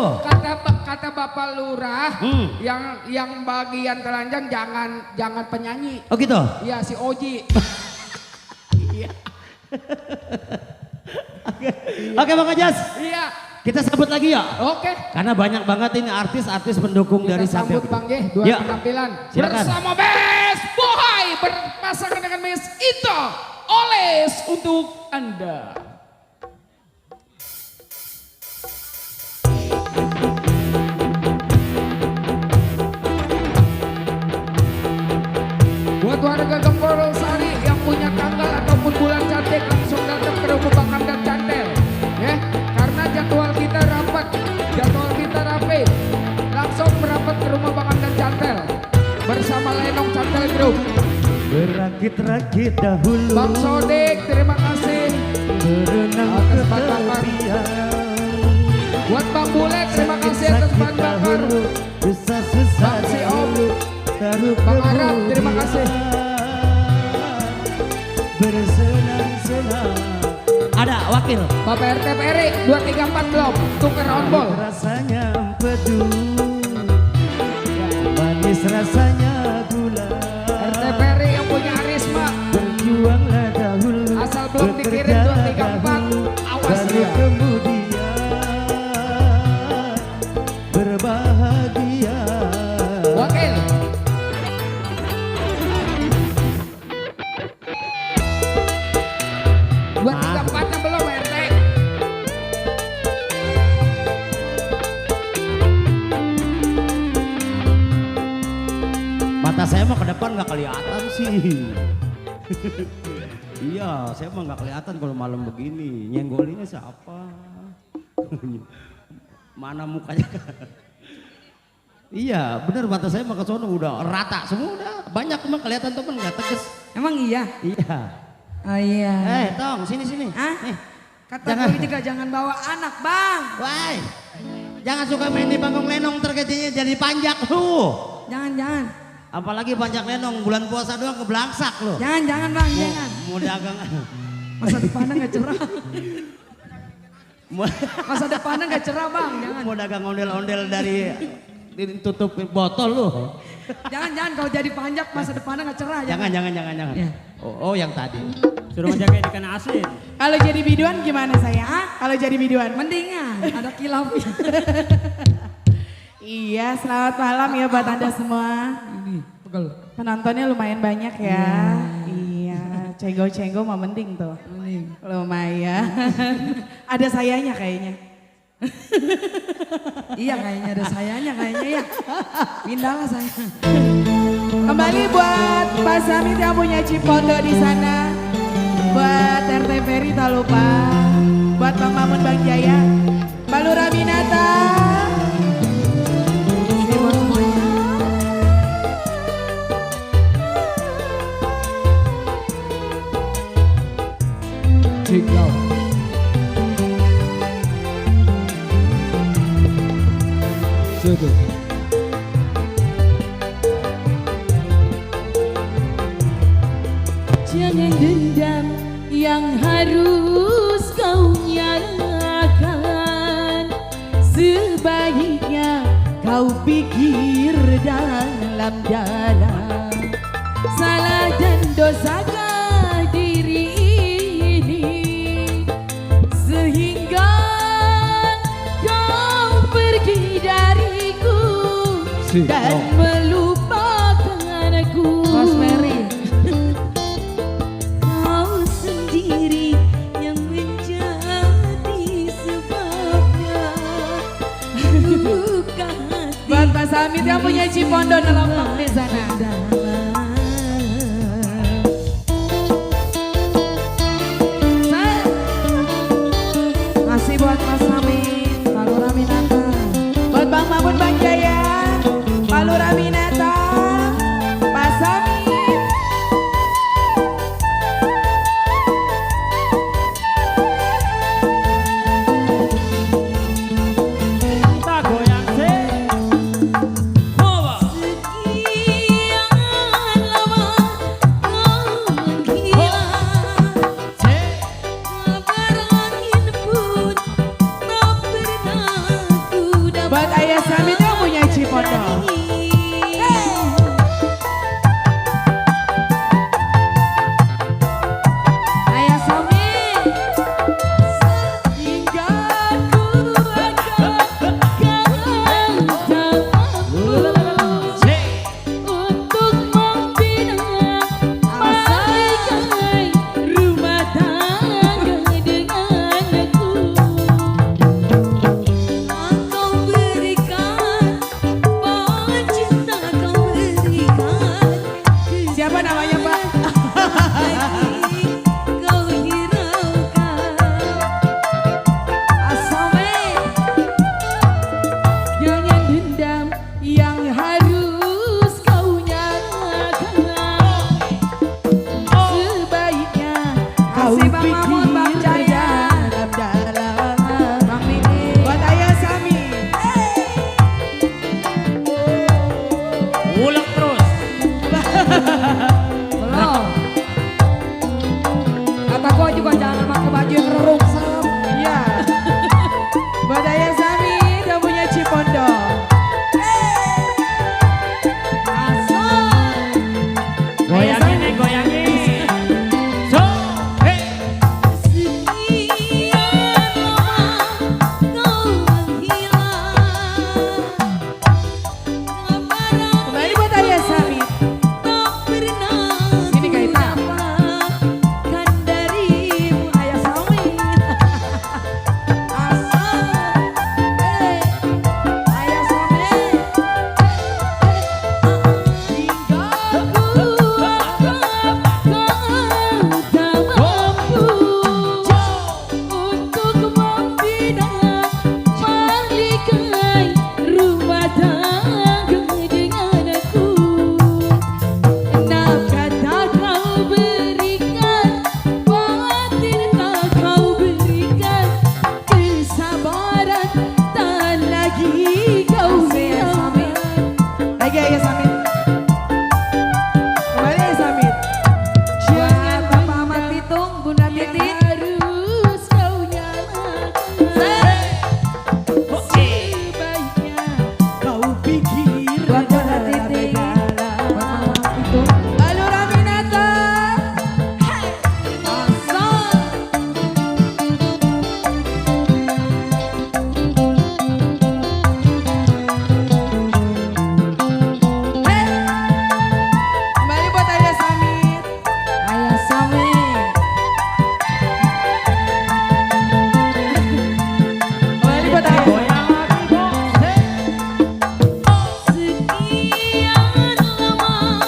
Kata Bapak Lurah yang bagian telanjang jangan penyanyi. Oh gitu? Iya si Oji. Oke Bang Ajas. Iya. Kita sambut lagi ya. Oke. Karena banyak banget ini artis-artis pendukung dari Kita sambut Cantel. Bang Ye, dua Ya. penampilan. Silakan. Bersama Best Boy berpasangan dengan Miss Ito Oles untuk Anda. Buat warga Gempol Sari yang punya tanggal ataupun bulan cantik langsung datang ke rumah Bang Hamdan Cantel. Ya, karena jadwal kita rapat, jadwal kita rapi. Langsung merapat ke rumah Bang Hamdan Cantel bersama Lenong Cantel Group. Berakit-rakit dahulu. Bang Sodik, terima kasih. Berenang Atas ke bahan bakar. tepian. Buat Bang Bulek, terima kasih atas bahan bakar. Susah-susah Bang Si Om, taruh Bang kemudian. Arab, terima kasih. Bersenang-senang. Ada wakil. Bapak RT Peri 234 belum, tuker on ball. Rasanya empedu, manis rasanya gula. RT Peri yang punya Arisma, Berjuanglah dahulu, asal belum dikirim bekerjalah 234, dahulu, awas baru dia. kemudian berbahagia. Wakil. Buat 34 yang belum RT. Mata saya mah ke depan nggak kelihatan sih. Iya, saya mah nggak kelihatan kalau malam begini. Nyenggolinnya siapa? Mana mukanya? Iya, bener mata saya mah ke sono udah rata semua udah. Banyak mah kelihatan temen nggak tegas. Emang iya? Iya. Oh iya. Tong, sini. Hah? Nih. Kata Jangan. gue juga jangan bawa anak bang. Woi, jangan suka main di panggung lenong terkejadinya jadi panjak lu. Jangan. Apalagi panjak lenong bulan puasa doang keblangsak lu. Jangan bang, jangan. Mau dagang. Masa depannya nggak cerah. Mau- Masa depannya nggak cerah bang, jangan. Mau dagang ondel-ondel dari ditutup botol lu. Jangan kalau jadi panjak masa depannya nggak cerah. Jangan. Ya. Oh, yang tadi. Suruh ngejagain ikan asin. Kalau jadi biduan gimana saya? Kalau jadi biduan mendingan ada kilap. Iya, selamat malam ya buat Anda semua. Penontonnya lumayan banyak ya. Iya, cenggol-cenggol mah mending tuh. Lumayan. Ada sayanya kayaknya. Iya kayaknya ada sayanya kayaknya ya. Pindahlah saya. Kembali buat Pak Samit yang punya Cipondo di sana. Buat RT Peri tak lupa. Buat Bang Mamun Bang Jaya. Mbak Lura Minata. Ini buat semuanya. Cikau. Sudah. Jangan dendam yang harus kau nyalakan. Sebaiknya kau pikir dalam-dalam. Salah dan dosakah diri ini sehingga kau pergi dariku dan melupakanku. Rosemary. Kau sendiri yang menjadi sebabnya luka hati. Buat Pak Samit yang punya Cipondo nelongkong di sana. Masih buat Mas Amin, Pak Lurah Minata. Buat Bang Mamun, Bang Jaya, Pak Lurah Minata, Pak Samin. Kita goyang sih. Bawa. Buat Ayah Samin yang punya Cipondo. Ayah Samin. Hingga ku akan untuk membina masaikan rumah tangga denganku. Kau berikan, cinta kau berikan. Siapa namanya Pak? Kau hiraukan. Asamin. Jangan dendam yang harus kau nyatakan. Sebaiknya kau pikir dalam-dalam. Buat Ayah Samin. Ulang terus. Belum. Kata gua juga jangan pakai baju yang rungsem. Iya. Buat Ayah Samin yang punya Cipondo. Asal. Goyangin nih, goyangin. So, hey. Sekian lama kau menghilang. Kembali buat Ayah Samin. Ini Gaita. Kan darimu Ayah Samin. Ayah Samin. Hingga ku anggap kau tak mampu untuk membina balikan rumah tangga denganku. Nafkah tak kau berikan, batin tak kau berikan, kesabaran tak lagi kau hiraukan. Lagi Ayah Samin. Kembali Ayah Samin. Jangan Bapak Ahmad Pitung, Bunda Titin. Harus kau nyalakan. Sebaiknya kau pikir Buat Bunda Titin. dalam-dalam. Buat Mama Pitung. Alura Minata. Asal. Kembali buat Ayah Samin. Ayah Samin. Kembali buat Ayah. Goyang lagi, bos. Hey. Sekian lama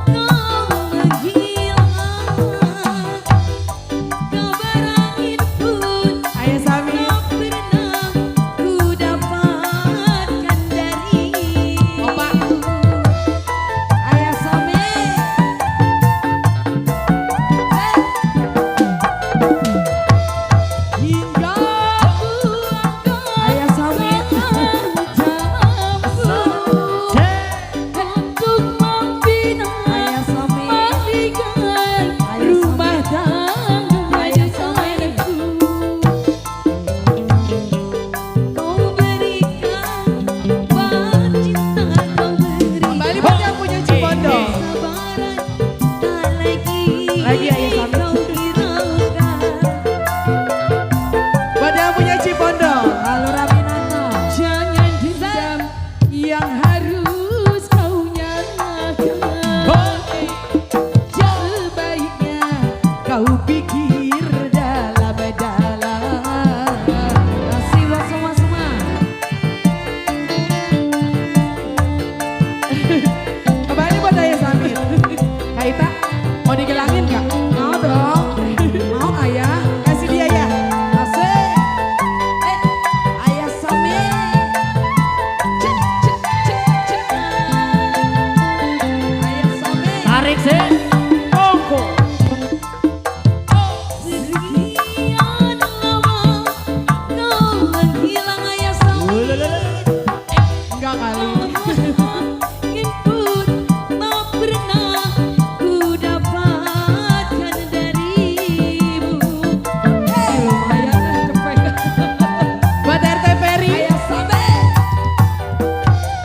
kau menghilang. Kabar angin pun Ayah Samin. Tak pernah ku dapatkan dari Opakku. Ayah Samin. Hingga ku anggap Ayah Samin. untuk membina Ayah Samin. balikan Ayah rumah tangga denganku. Kau berikan, cinta kau berikan. Kembali buat yang punya Cipondo. Kesabaran tak lagi Ayah Samin. kau hiraukan. Buat yang punya Cipondo. Alura Minata. Jangan dendam yang harus kau nyatakan. Sebaiknya kau pikir dalam-dalam. Kasih buat semua-semua. Monggo. Sekian lama kau menghilang ayah sama. Enggak kali. Ingin pun tak pernah ku dapatkan darimu. Lumayan cepet. Buat RT Ferry. Ayah sampai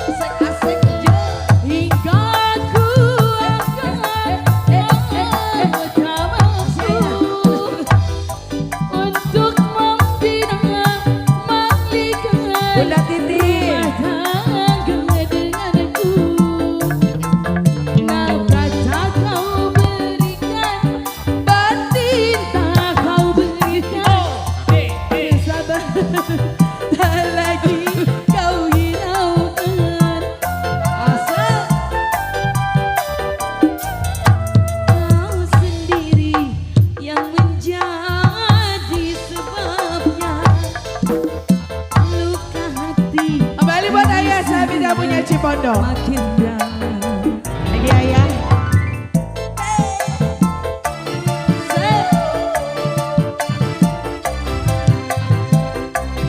asik-asik je hingga ku akan bersamamu untuk membina mahligai Bunda Titi. tangga denganku. Naukah kau berikan batin tak kau berikan. Sabar, tak lagi kau hiraukan. Asal kau sendiri yang menjadi sebabnya luka hati Kembali buat ayah Sabi tidak punya Cipondo. makin dalam. Lagi ayah.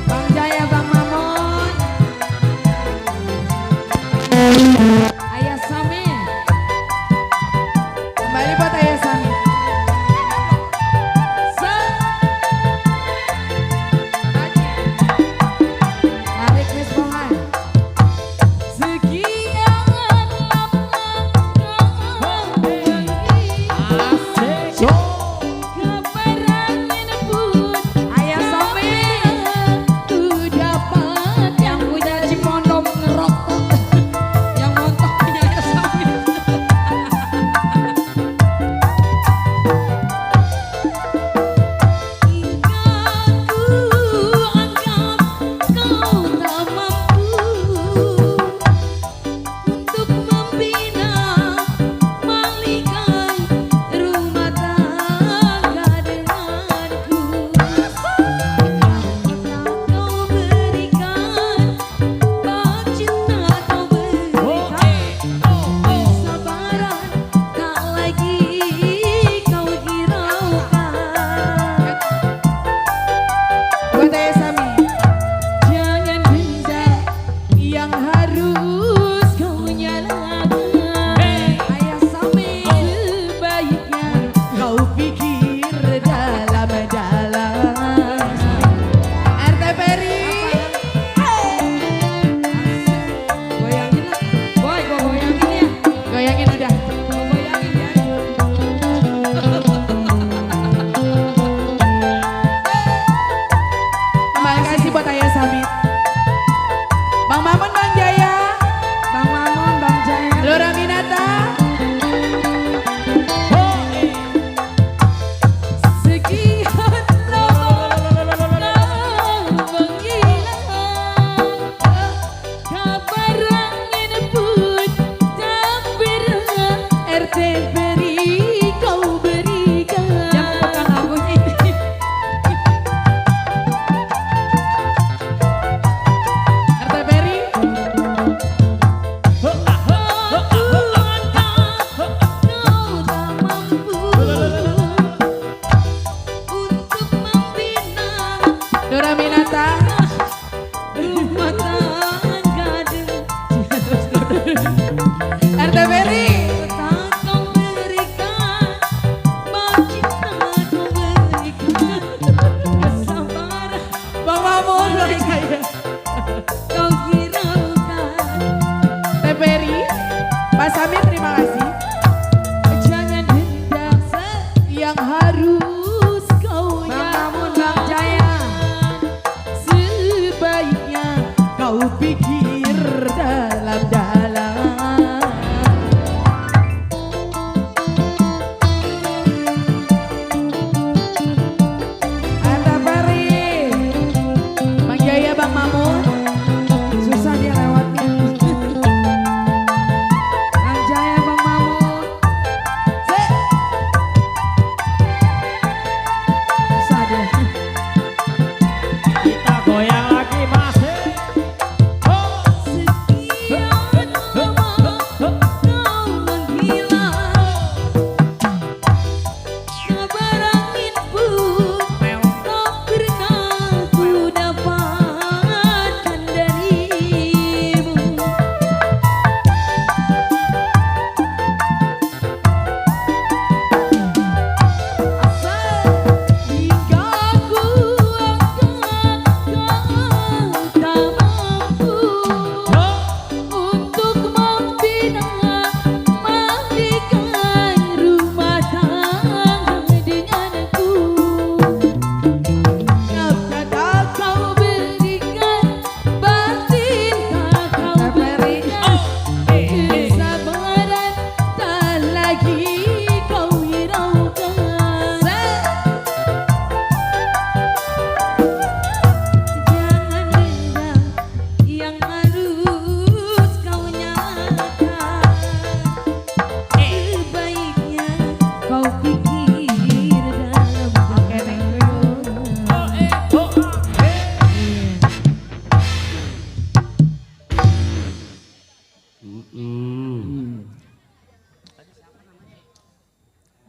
Bang Jaya, Bang Mamon. Ayah Sami. Kembali buat ayah Sami. Tarik Miss Bohan. Sekian lama kau pergi. Keperangin pun Ayah Sami. ku dapat Yang punya Cipondo ngerokok. Yang montok punya ayah Sami.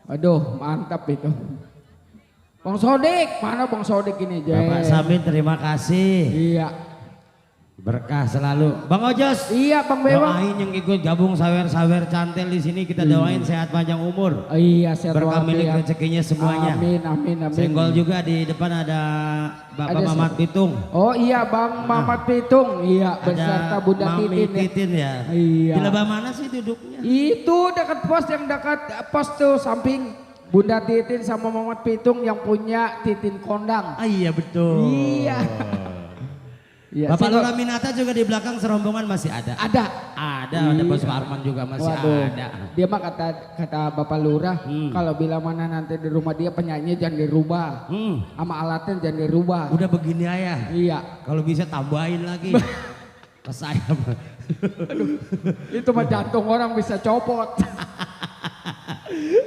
Aduh, mantap itu. Bang Sodik, mana Bang Sodik ini, Jay? Bapak Samin terima kasih. Iya. Berkah selalu. Bang Ojos. Iya, Bang Bewok. Doain yang ikut gabung sawer-sawer cantel di sini kita doain sehat panjang umur. Iya, sehat Berkah milik walafiat. rezekinya semuanya. Amin, amin, amin. Senggol juga di depan ada Bapak Ada Mamat Pitung. Oh iya, Bang Mamat Pitung. Iya, beserta Ada Bunda Mami Titin. Ya. Titin ya. Iya. Di lebah mana sih duduknya? Itu dekat pos, yang dekat pos tuh samping Bunda Titin sama Mamat Pitung yang punya Titin Kondang. Ah, iya betul. Iya. Iya, Bapak senggol. Lurah Minata juga di belakang serombongan masih ada. Ada. Ada Bos Arman juga masih Waduh, ada. dia mah kata Bapak Lurah, kalau bila mana nanti di rumah dia penyanyi jangan dirubah, sama alatnya jangan dirubah. Udah begini aja. Iya, Kalau bisa tambahin lagi. Ke saya mah. itu mah jantung orang bisa copot.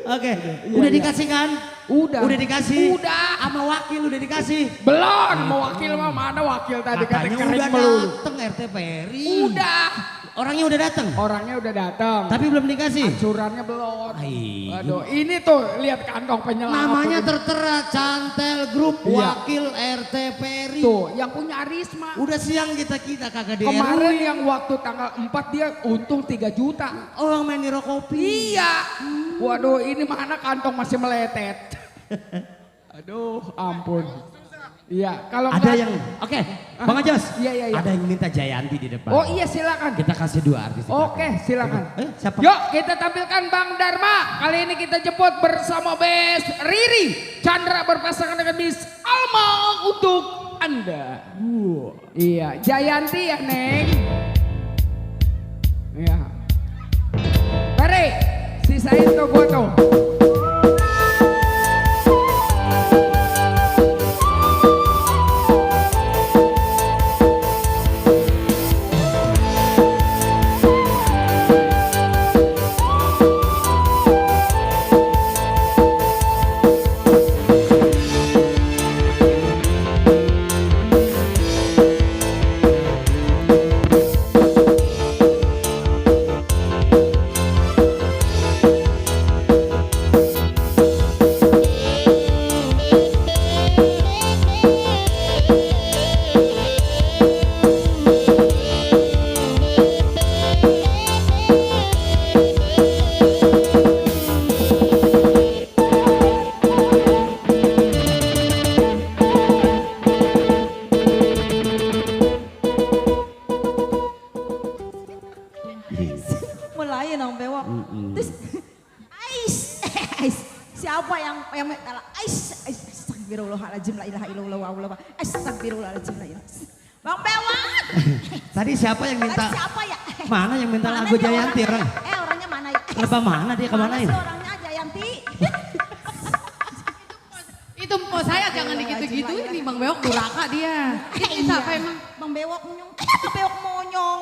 Oke, udah iya. dikasih kan? Udah. Udah dikasih? Udah. Sama wakil udah dikasih? Belum, mau wakil mah mana wakil tadi kan Katanya kering udah melulu. dateng RT Peri. Udah. Orangnya udah dateng? Orangnya udah datang. Tapi belum dikasih? Ancurannya belum. Ai. Aduh, ini tuh lihat kantong penyelamat. Namanya tuh. tertera Cantel Group Iya. Wakil RT Peri. Tuh, yang punya Arisma. Udah siang kita kagak di Kemarin RW. yang waktu tanggal 4 dia untung 3 juta. Orang main di kopi. Iya. Waduh, ini mana kantong masih meletet. Aduh, ampun. Iya, kalau Ada enggak- yang, oke, Bang Ajos. Iya, iya, iya. Ada yang minta Jayanti di depan. Oh iya, silakan. Kita kasih 2 artis. di Oke, belakang. silakan. Siapa? Yuk, kita tampilkan Bang Dharma. Kali ini kita jemput bersama Bes Riri Chandra berpasangan dengan Miss Alma untuk Anda. Iya, Jayanti ya, Neng. Iya. Peri, sisain tuh gua tuh. Mulai dong bewok. Terus ais. Siapa yang ais astagfirullahaladzim la ilaha illallah wa la astagfirullahaladzim la ilaha. Bang Bewok. Tadi siapa yang minta? Tadi siapa ya? Mana yang minta Mana lagu sih Jayanti orang? orangnya mana ya? Lebah mana dia kemana Mana ya? sih orangnya Jayanti? Itu empok saya jangan digitu-gitu ini Bang Bewok duraka dia. Ini siapa emang? Bang Bewok monyong. Bewok monyong.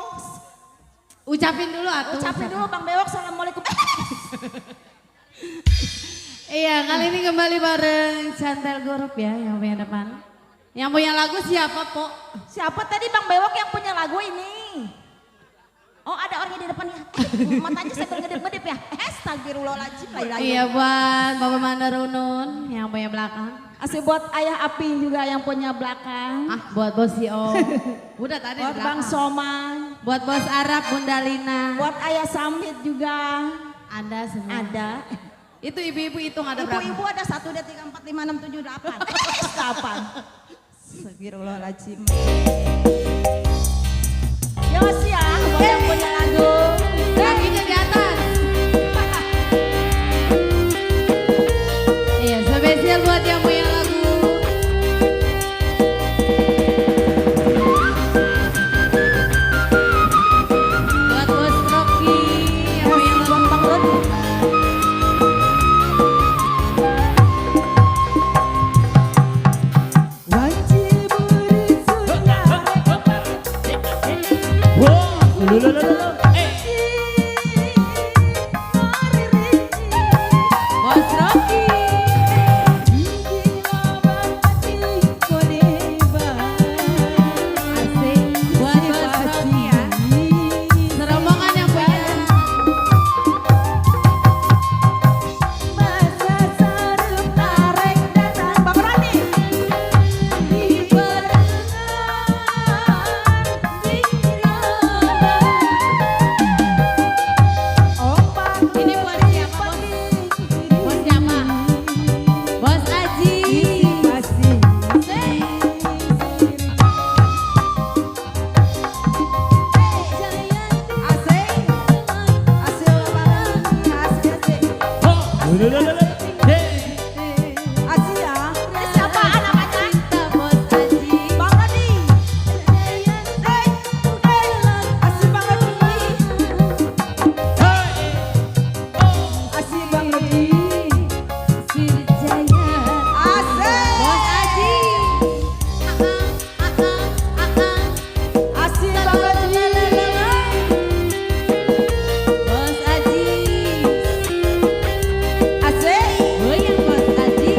Ucapin dulu atuh. Ucapin dulu Bang Bewok assalamualaikum. Iya, kali ini kembali bareng Chantel Group ya yang punya depan. Yang punya lagu siapa, Pok? Siapa tadi Bang Bewok yang punya lagu ini? Oh ada orangnya di depan ya. Matanya sambil ngedip-ngedip ya. Astagfirullahaladzim la ilaha Iya buat Bapak Mandar Unun yang punya belakang. Asli buat Ayah Api juga yang punya belakang. Ah, buat Bos Io. Udah tadi di Buat Bang belakang. Somai. Buat Bos Arab Bunda Lina. Buat Ayah Samit juga. Anda semua. Ada. Itu ibu-ibu hitung ada berapa? Ibu-ibu ada 1, 2, 3, 4, 5, 6, 7, 8. 8. Astagfirullahaladzim. Ya Mas ya, buat yang punya lagu. Kakinya di atas. Iya, spesial buat yang punya lagu. Buat Bos Rocky yang punya lagu. Wajib bersunnah. Wow. Asia. Siapa namanya? Bos Aji. Bang Rodi. Asih Bang Rodi. Asih Bang Rodi. Sirjaya. Asih. Bos Aji. Asih Bang Rodi. Bos Aji. Asih. Goyang Bos Aji.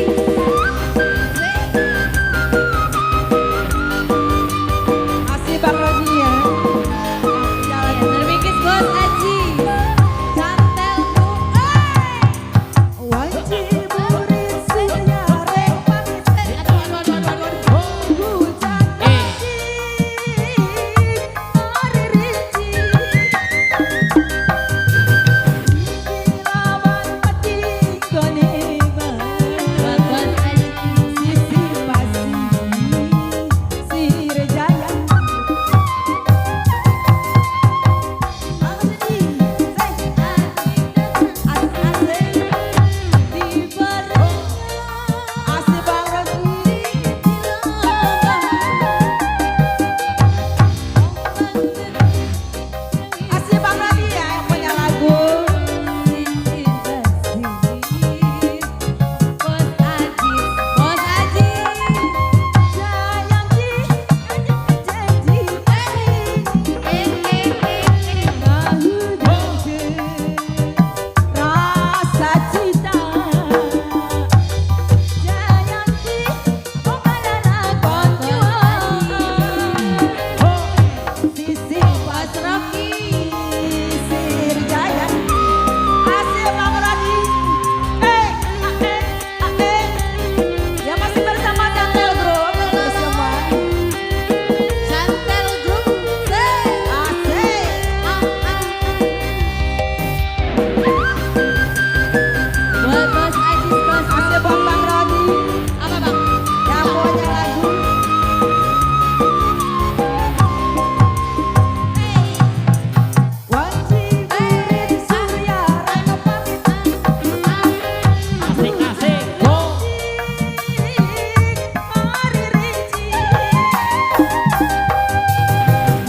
Asih Bang Rodi ya. Jalan. Terbingkis Bos Aji. Cantel ku. Wajib murid sinyare. Bos Aji. Bos Aji. Rasa cinta Jayanti Pembalana konjual Sisi Pas Rocky Sirjaya Asih Bang Rodi Ya masih bersama Cantel Group bersama Cantel Group. Asih Buat Bos Aji, Bos Asih Bang Rodi apa bang? yang punya lagu Wajib murid Surya Rano Asik asik. Go. Mari Rinci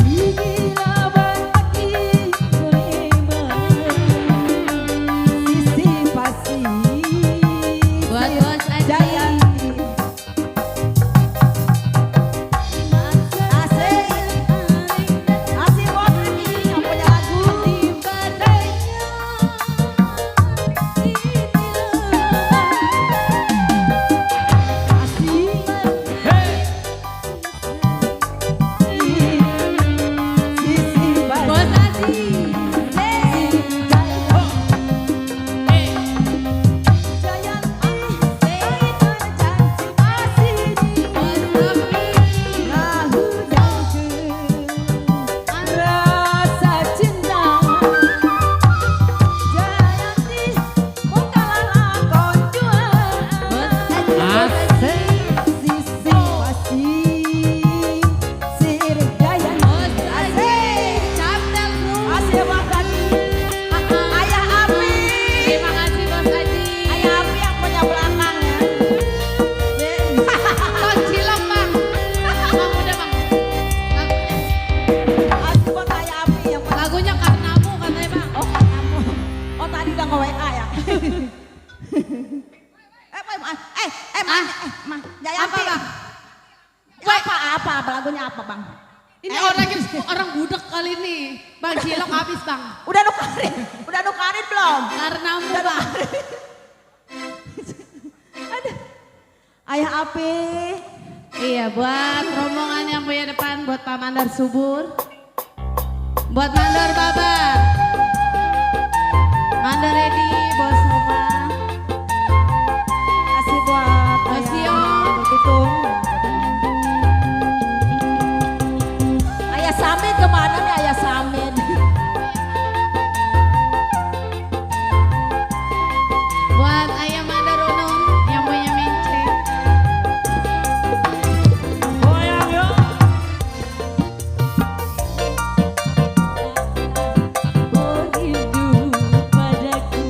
Gila bagi Sisi pasti Buat Bos Aji. Jayanti Asik Asik buat Ani yang punya lagu Asik Sisi pasti Bos Aji. Bos Rocky. Rasa cinta Jayanti Mukalala konjual Sisi pasti Sirjaya Bos Aji. Cantel Group. Asih Bang Rodi Ayah Api Terima kasih Bos Aji. Ayah Api yang punya belakang ya Bang Cilok bang. Bang udah bang. Asih buat Ayah Api yang punya Lagunya Karenamu katanya bang. Oh kamu Oh tadi udah nge-WA ya Jaya Apa, Api Bang? Apa lagunya apa Bang? Ini orang budak kali ini. Bang Cilok habis bang. Udah nukarin belum? Karenamu Udah bang. nukarin. Aduh. Ayah Api Iya buat rombongan yang punya depan. Buat Pak Mandar Subur. Buat Mandar Babar. Mandar Edi. Bos rumah. kasih buat Kasih, Ayah Om. Pitung. Ayah Samin kemana nih Ayah Samin? Buat Ayah Mandar Unung yang punya menceng. Goyang yuk. Oh hidup padaku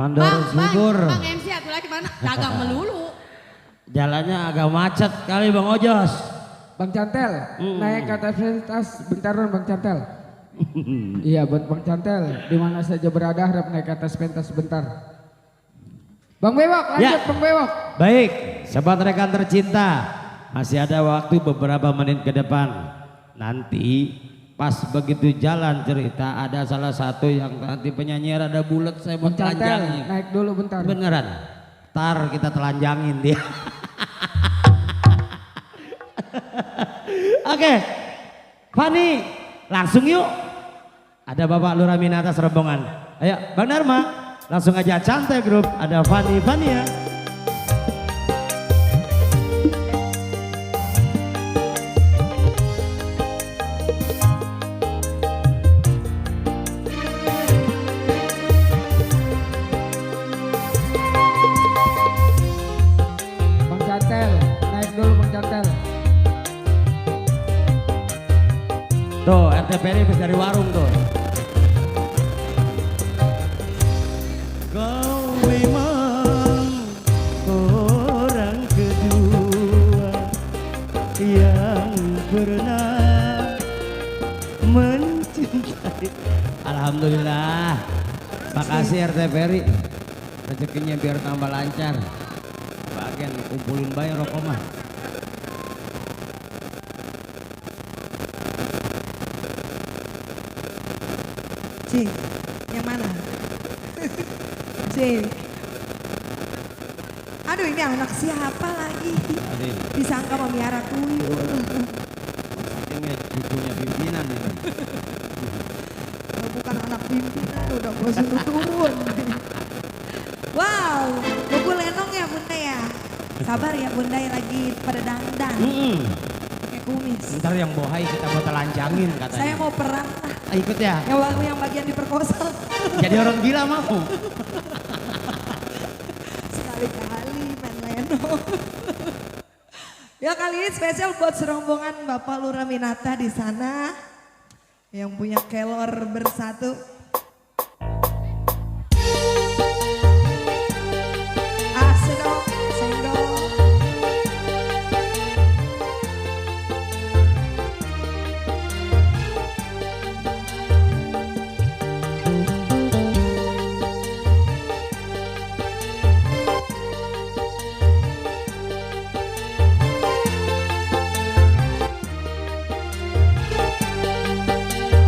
Mandor subur. Bang MC atuh lagi mana? Dagang melulu. Jalannya agak macet kali Bang Ojos. Bang Cantel, naik ke atas bentaran Bang Cantel. Iya buat Bang Cantel, di mana saja berada harap naik ke atas pentas sebentar. Bang Bewok, lanjut Ya. Bang Bewok. Baik, sahabat rekan tercinta, masih ada waktu beberapa menit ke depan. Nanti pas begitu jalan cerita ada salah satu yang nanti penyanyi rada bulat saya mau Bang Cantel, telanjangin. naik dulu bentar. Beneran, tar kita telanjangin dia. Oke, Fani, langsung yuk. Ada Bapak Lurah Minata serombongan. Ayo, Bang Dharma, langsung aja Cantai Grup. Ada Fani Fania. Bang Cantel, naik dulu Bang Cantel. Tuh, RTPRI habis dari warung tuh. Kau memang orang kedua yang pernah mencintai. Alhamdulillah. Makasih RTPRI. Rezekinya biar tambah lancar. Bagian kumpulin bayar rokok mah. Cik, yang mana? Cik. Aduh ini anak siapa lagi? Adik, Disangka memiara tuyul. ini cucunya pimpinan ini. Oh, bukan anak pimpinan, udah gue suruh turun. Wow, buku lenong ya bunda ya. Sabar ya bunda ya lagi pada dandan. Pakai kumis. Ntar yang bohai kita mau telanjangin katanya. Saya mau perang lah. Ikut ya. Yang bagian diperkosa. Jadi orang gila mau. Sekali-kali main lenong. Ya kali ini spesial buat serombongan Bapak Lurah Minata di sana yang punya kelor bersatu. Sedok, senggol.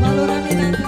Balura Minata.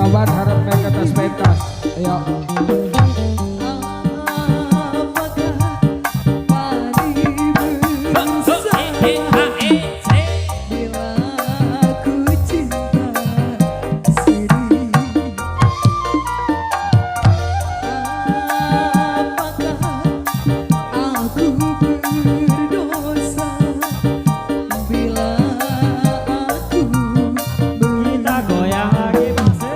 Baban harap naik atas pentas. Ayo. Kita goyang lagi masih.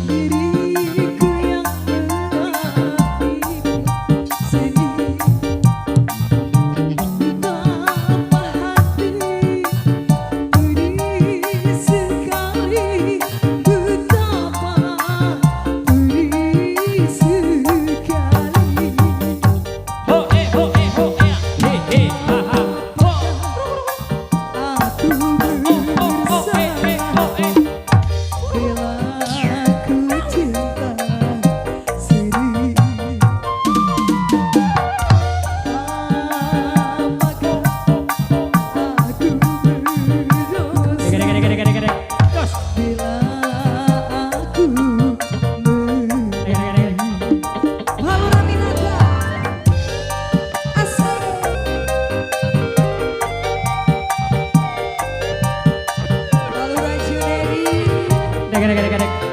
diriku yang melatih sedih. Betapa hati pedih sekali, betapa pedih sekali. Ho eh ho eh ho eh. He he ha ha. Ho. Aku Oh eh eh ho eh. bila aku cinta sedih. Apakah aku berdosa Gede. Terus. bila aku Gede. Laura Minata asik. Lalu Raju Dedi Gede.